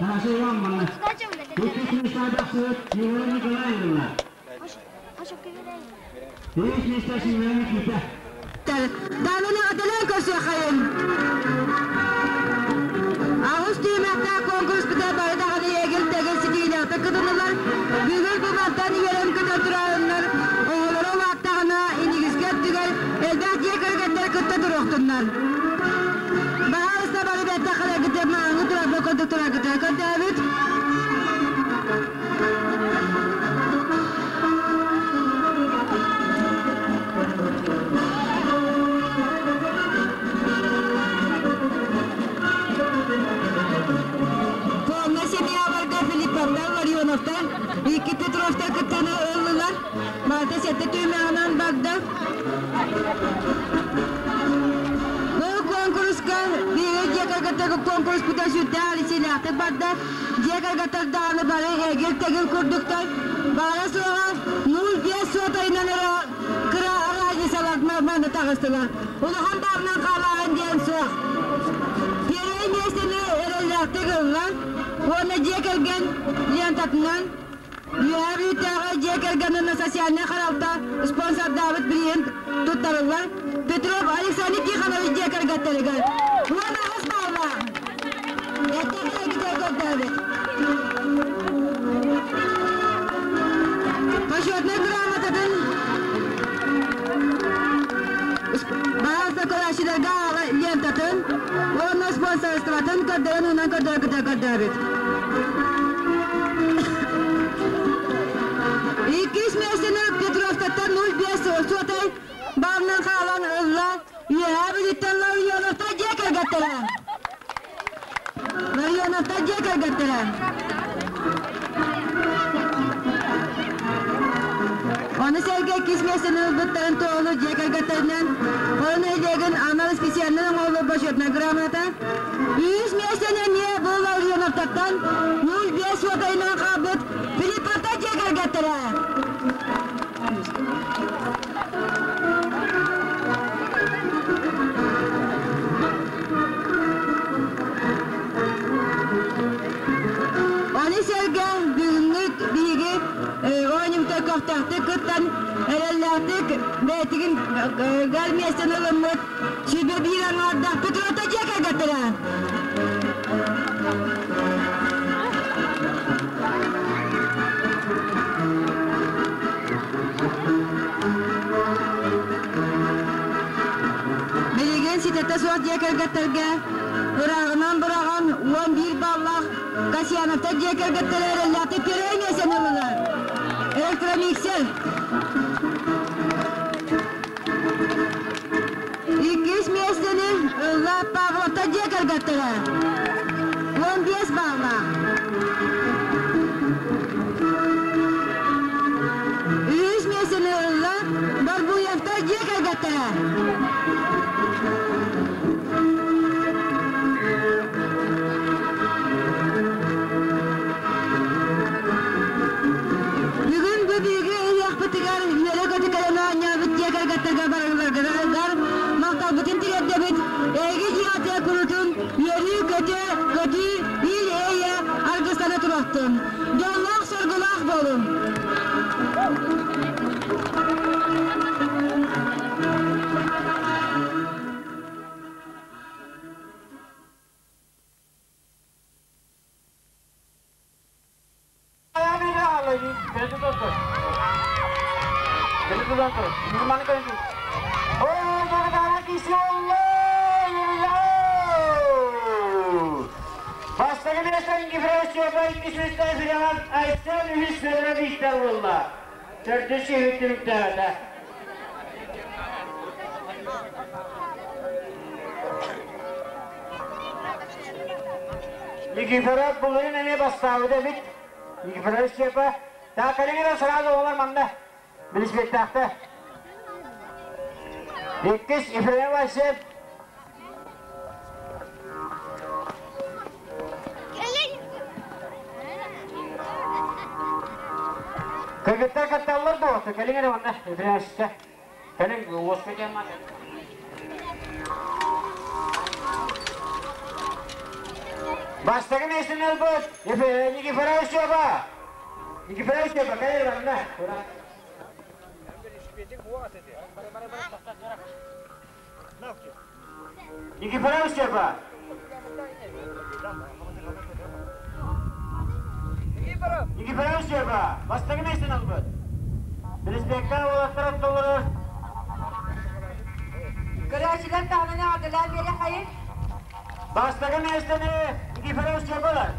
Таша Ивановна. Иккис миэстэҕэ тахсыбыт Елена Николаевна. Үһүс миэстэ Семен Никита. Даананы аталаан көрсүөххэйин. Аҕыс түһүмэхтээх конкурспута бары даҕаны эгил-тэгил ситиилээхтик кытыннылар. Бүгүн бу мантан үөрэн көтөн турарыннар, оҕолоро улааттаҕына инигискэ өттүгэр элбэх дьиэ кэргэттэр кытта туруохтуннар. Баһаарыста бары бэртэх харагыты мааҥы турарга курдук тураргытыгар көрдөөбүт. Полна семьяларга Филипповтар, Ларионовтар, икки Петровтар кыттыыны ыллылар. Барыта сэттэ түһүмэҕинэн барда. Бу куонкуруска биһиги дьиэ кэргэттэргэ куонкуруспута сүрдээх алисиилээхтик барда. Дьиэ кэргэттэр даҕаны бары эгил-тэгил курдуктар. Баара-суоҕа 0,5 суотайынан эрэ кыра разницалар манна таҕыстылар. Улахан баарынан хаалааһын диэн суох. Первый миэстэни эрэллээхтик ылла уонна дьиэ кэргэн лентатынан Үөһээ Бүлүүтээҕи дьиэ кэргэн уонна социальнай харалта спонсордаабыт бирииһин туттарыллар Петров Александр Тихонович дьиэ кэргэттэригэр 18 баллаах көрдөөбүт. Почетнай грамотатын Баҕас көрөөччүлэргэ лентатын уонна спонсорствотын көрдөрөн уунан көрдөргүтэ көрдөөбүт. Иккис миэстэни Петровтаттан 0,5 суотай баалынан хаалан ылла. Үөһээ Бүлүүттэн Ларионовтар дьиэ кэргэттэрэ. Ларионовтар дьиэ кэргэттэрэ. Ону сэргэ иккис миэстэни ылбыттарын туоһулуур дьиэ кэргэттэринэн Хоро нэһилиэгин анал специальнай оҥоһуллубут бочуотунай грамота. Үһүс миэстэни эмиэ бу Ларионовтартан 0,5 суотайынан хаалбыт Филипповтар дьиэ кэргэттэрэ. Ону сэргэ бүгүҥҥү биһиги оонньуубутугар көхтөөхтүк кыттан, эрэллээхтик бэйэтигин гар миэстэни ылыммыт сүбэ биир аҥаардаах Петровта дьиэ кэргэттэрэ. Билигин ситэтэ суох дьиэ кэргэттэргэ ырааҕынан быраҕан 11 баллаах Касьяновтар дьиэ кэргэттэрэ эрэллээхтик премия ыллылар. Электромиксер. Иккис миэстэни ылла Павловтар дьиэ кэргэттэрэ. 15 баллаах. Үһүс миэстэни ылла Барбуевтар дьиэ кэргэттэрэ. Бүгүн бу биһиги ыһыахпытыгар үөрэ-көтө кэлэн оонньообут дьиэ кэргэттэргэ барыларгар махталбытын тириэрдэбит. Эһиги дьиэҕитигэр курутун үөрүү-көтө, көтүү, ил-эйэ аргыстана туруохтун. Дьоллоох-соргулаах буолуҥ! Бастакы миэстэн Ефросиньева, иккис миэстэн Филимон Айсен, үһүс Федоров Виктор буолла. Төрдүс үһү түмүктээтэ. Никифоров былырыын эмиэ бастаабыта эбит. Никифоров Степа. Так, кэлиҥҥэ сразу оҕолор манна билиспиттээхтэр. Иккис Ефремов Айсен. Кыргыттар кытталлар дуо? Кэлиҥ эрэ манна, Ефремовичка. Кэлиҥ, уоска диэн манна. Бастакы миэстэни ылбыт Никифоров Степа. Никифоров Степа, кэлэр манна. Никифоров Степа. Никифоров Степа, бастакы миэстэни ылбыт. Респектка уолаттар оттоллорор. Көрөөччүлэр таһынан эҕэрдэлээн биэриэххэйин. Бастакы миэстэни Никифоров Степа ылар.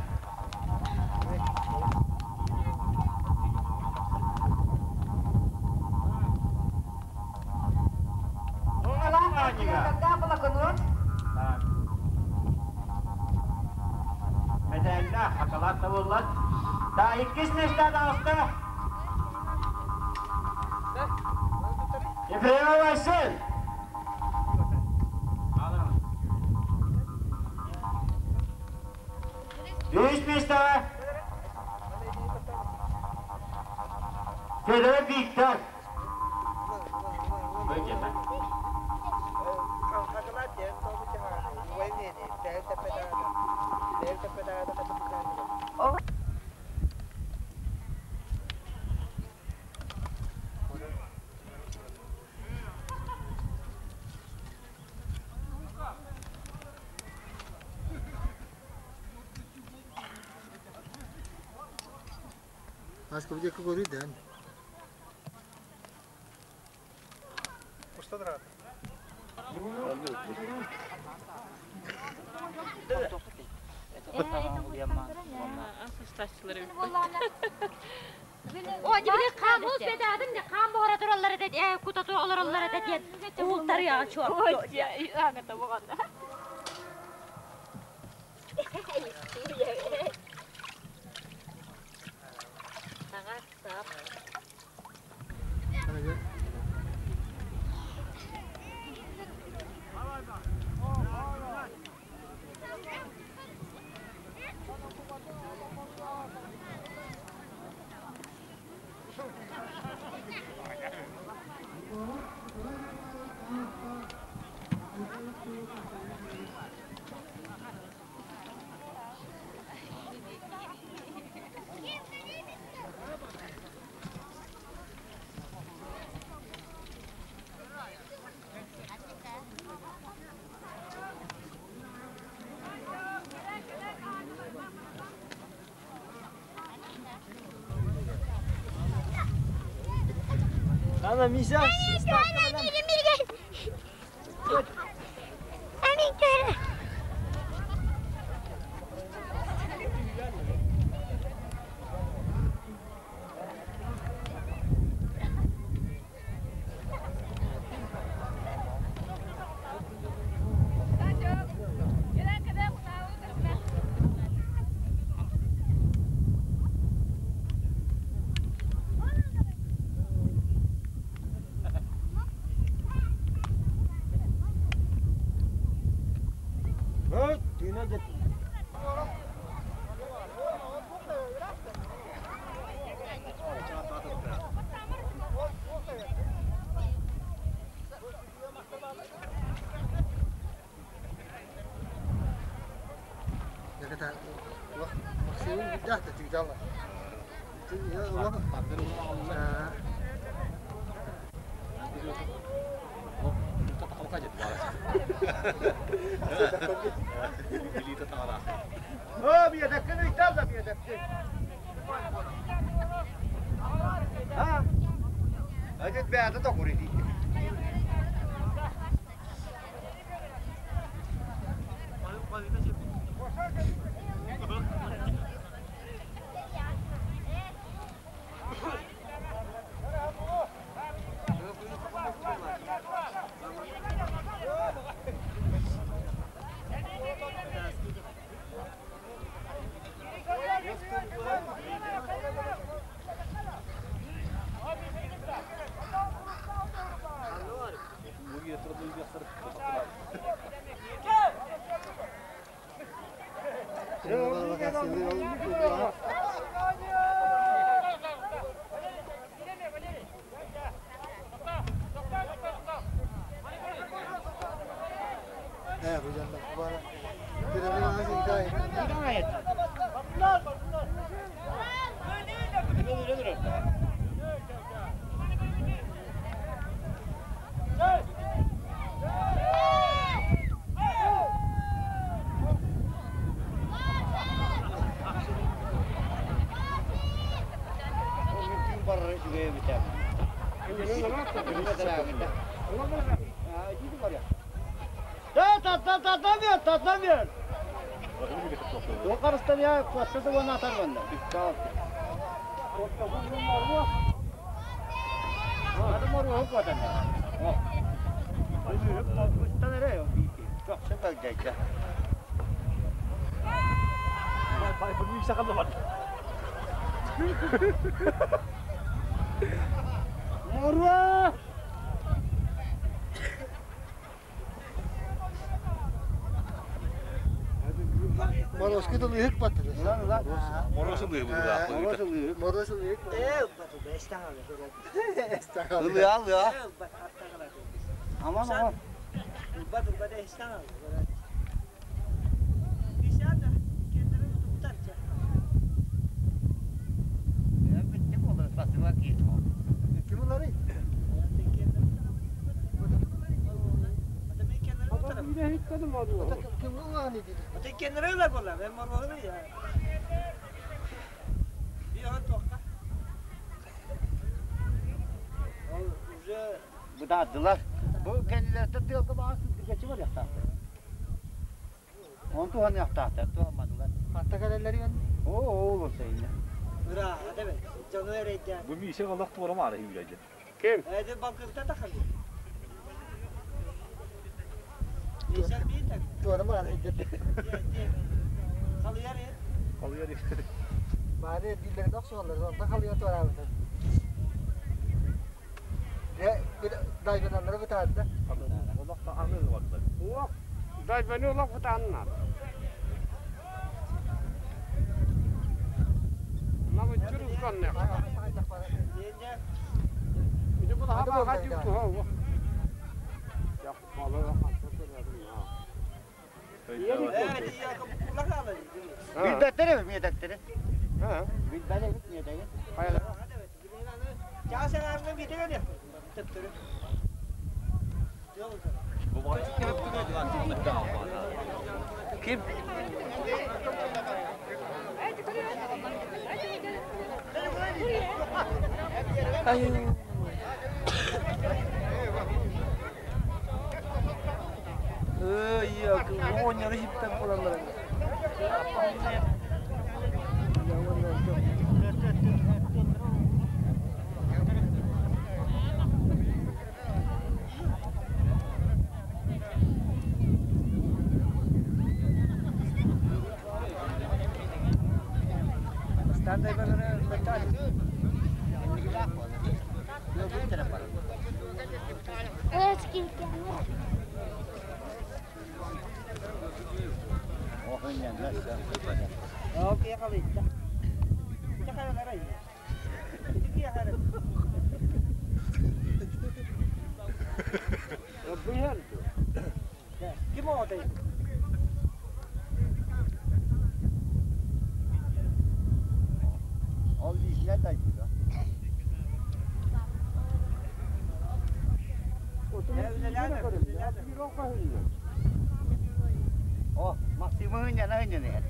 Когда балаконуот? Мэтээллээх, хакалаат да буоллар. Да, иккис миэстэ таҕыста. Ефремов Айсен. Үһүс миэстэҕэ Федоров Виктор. Аска бу диэки көрүй дээн. О, дибили хаам бедадым де хаам боора тураллар эдет кута олороллар эдет диэн уултарыаҕа чуор. Ана Мися. барар үчүгэй эбитэ. Татламıyor, татламıyor. Тоқарыстан я куаттасы оны атар банда. Моруа! Морозко да лыһык баттыды. Морозу лыһык Морозу лыһык. Морозу лыһык. Ылыа, ылыа. Аман, аман. Kim bunları? Kim bunları dedi? Быдаадылар. Бу кэннилэртэ тыалга баҕа сылдьыгаччы бар яхтаахтар. Он туһан яхтаахтар, туһамматылар. Ханта кэлэллэр иэн? Оо, ол сайына. Бу миисэ олох туора маары үүрәйдэ. Ким? Туора маары dedi. Kalıyor. Maары dillerini okşuyorlar. Ondan kalıyor туора abıdan. Ya bir daybananlara bir tane de. Олох та аны ватты. Улак. Дайбаны улак бутаннар. Мабы чурус конне. Иди бу хаба хажы ту. Я малы Билбэттэри миэтэктери. Билбэли бит миэтэги. Ким? Ол лишне тайдыга. О, Максимы не на не.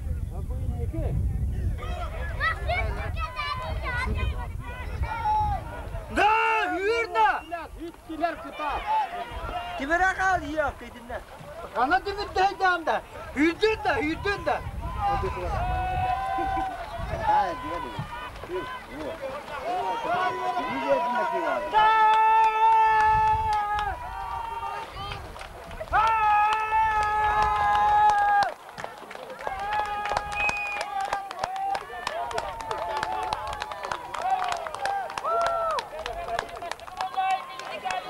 Да, yürü Hittiler kıta. Kimere kal yok dedinler. Ana dimit de Hürdün de, hürdün de. Ha, diyelim.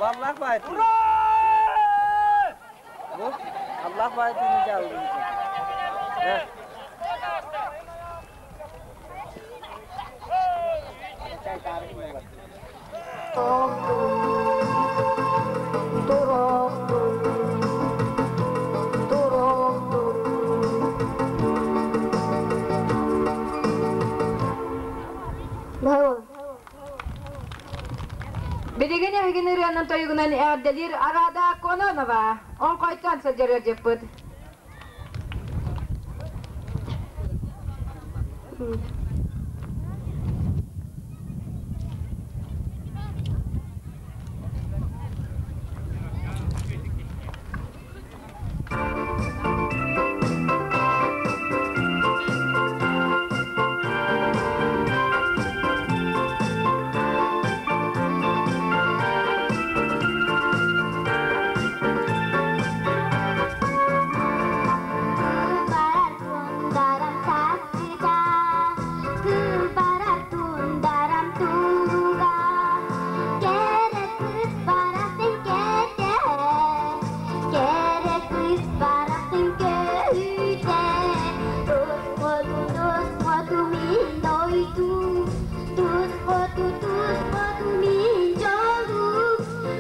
Vallahi baytı. Bu Allah baytını aldı. Билигин эһигин ырыанан тойугунан эҕэрдэлиир Арада Кононова. Он койтон сылдьар дьыппыт. дойду, Тус хоту, тус хоту мин дьолум,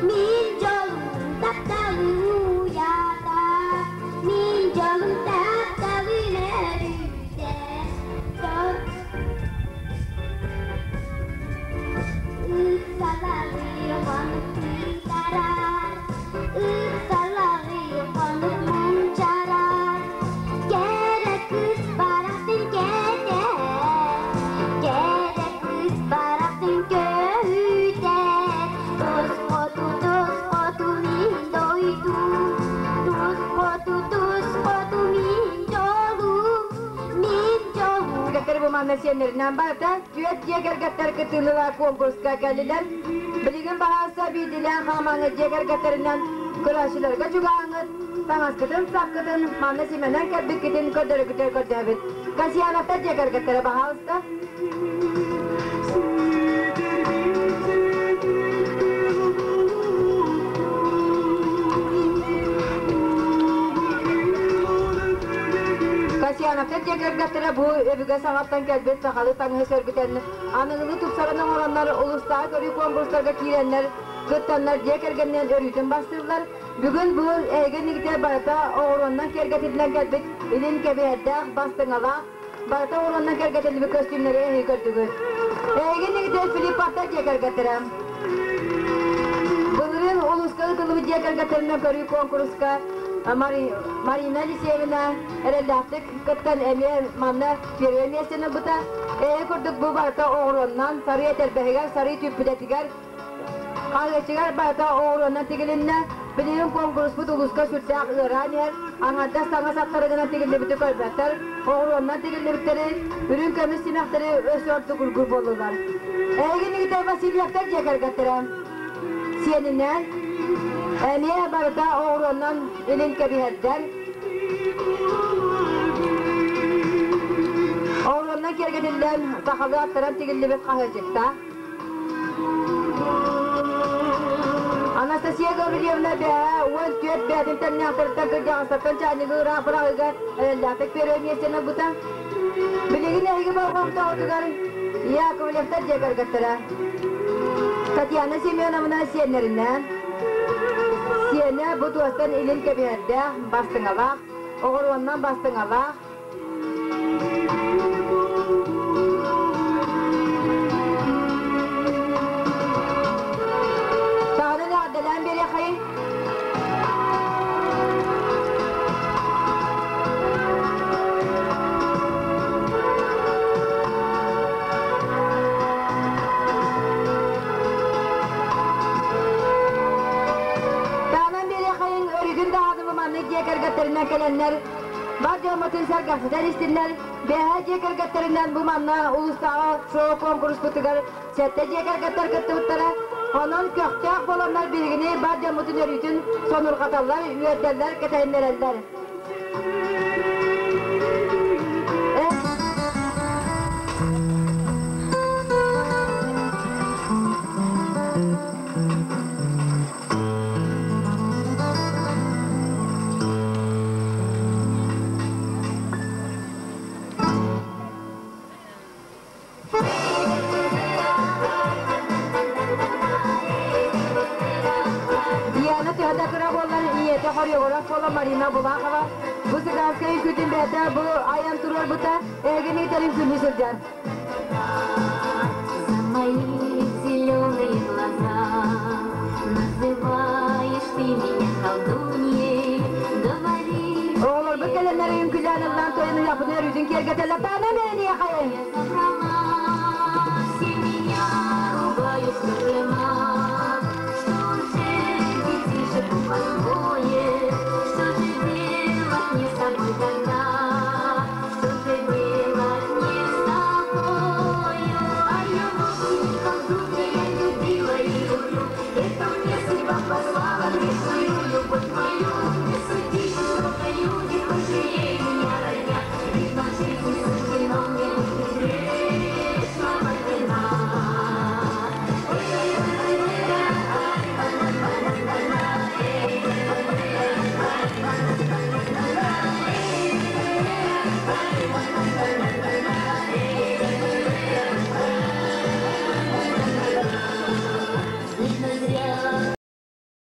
мин дьолум тапталым уйата, мин дьолум тапталым өрүтэ. Ыксалаҕы хонук тыытарар, ыксалаҕы хонук мунчарар, кэрэ кыыс барахсан кэтэр, кэрэ кыыс барахсан көһүтэр. Тус хоту, тус хоту мин дойдум, тус хоту, тус хоту мин дьолум, мин дьолум. Кэргэттэр бу манна сиэннэринэн барыта түөрт дьиэ кэргэттэр кыттыылаах конкурска кэллилэр. Билигин баһаалыста биирдиилээн хаамаҥҥыт дьиэ кэргэттэринэн көрөөччүлэргэ чугаһаҥҥыт, таҥаскытын, сапкытын манна симэнэн кэлбиккитин көрдөрөргүтүгэр көрдөһөбүт. Касьяновтар дьиэ кэргэттэрэ баһаалыста. Касьяновтар дьиэ кэргэттэрэ бу өбүгэ саҕаттан кэлбит сахалыы таҥаһы сөргүтэн, аныгылыы тупсаран оҥороннор улуустааҕы көрүү конкурстарга киирэннэр, кыттаннар дьиэ кэргэнинэн өрүүтүн бастыыллар. Бүгүн бу эһиги иннигитигэр барыта оҕуруоннан киэргэтиллэн кэлбит илин кэбиһэрдээх, бастыҥалаах, барыта оҕуруоннан киэргэтиллибит көстүүмнэри эһиги көрдүгүт. Эһиги иннигитигэр Филипповтар дьиэ кэргэттэрэ. Былырыын улууска ыытыллыбыт дьиэ кэргэттэринэн көрүү куонкуруска Марина Елисеевна эрэллээхтик кыттан эмиэ манна первое миэстэни ылбыта. Эһи курдук бу барыта оҕуруоннан, сарыы этэрбэһигэр, сарыы түппүтэтигэр, хаһыаччыгар барыта оҕуруоннан тигилиннэ. Билигин куонкуруспут улууска сүрдээх ыараан иһэр. Аҥардас саҥа саптарыгынан тигиллибити көрбөттөр. Оҕуруоннан тигиллибиттэри, үрүҥ көмүс симэхтэри өссө ордук ургур буоллулар. Эһиги Никита Васильевтар дьиэ кэргэттэрэ сиэнинэн эмиэ барыта оҕуруоннан илин кэбиһэрдэр. Оҕуруоннан киэргэтиллэн сахалыы аттаран тигиллибит хаһыаччыктаах. Анастасия Гаврильевна бэһэ 14 бээтин тэҥнээхтэриттэн кырдьаҕастартан чаанньыгы ыраах быраҕыыга эрэллээхтик первое миэстэни ылбыта. Билигин эһиги болҕомтоҕутугар Яковлевтар дьиэ кэргэттэрэ Татьяна Семеновна сиэннэринээн сиэнэ бу туостан илин кэбиһэрдээх, бастыҥалаах, оҕуруоннан бастыҥалаах, Таһынан эҕэрдэлээн биэриэххэйиҥ. Таһынан биэриэххэйиҥ өрүтүн даҕаны бу маннык дьиэ кэргэттэринэн кэлэннэр Бар дьоммутун сэргэхситэн истиннэр, бэһэ дьиэ кэргэттэринэн бу манна улуустааҕы шоу-куонкуруспутугар сэттэ дьиэ кэргэттэр кыттыбыттара. Онон көхтөөх буоланнар биһигини бар дьоммутун өрүүтүн сонурҕаталлар, үөрдэллэр, кэтэһиннэрэллэр. Диана төһө да кыра буоллар, ийэтэ хореограф буола Марина Булахова бу цыганскай үҥкүүтүн бэйэтэ бу айан туруорбута эһигини итэрин күннүү сылдьар. За мои зеленые глаза называешь ты меня колдуньей, говоришь... Оҕолорбут кэлэннэр үҥкүүлээн ыллаан тойон ыйаппытын өрүүтүн киэргэтэллэр.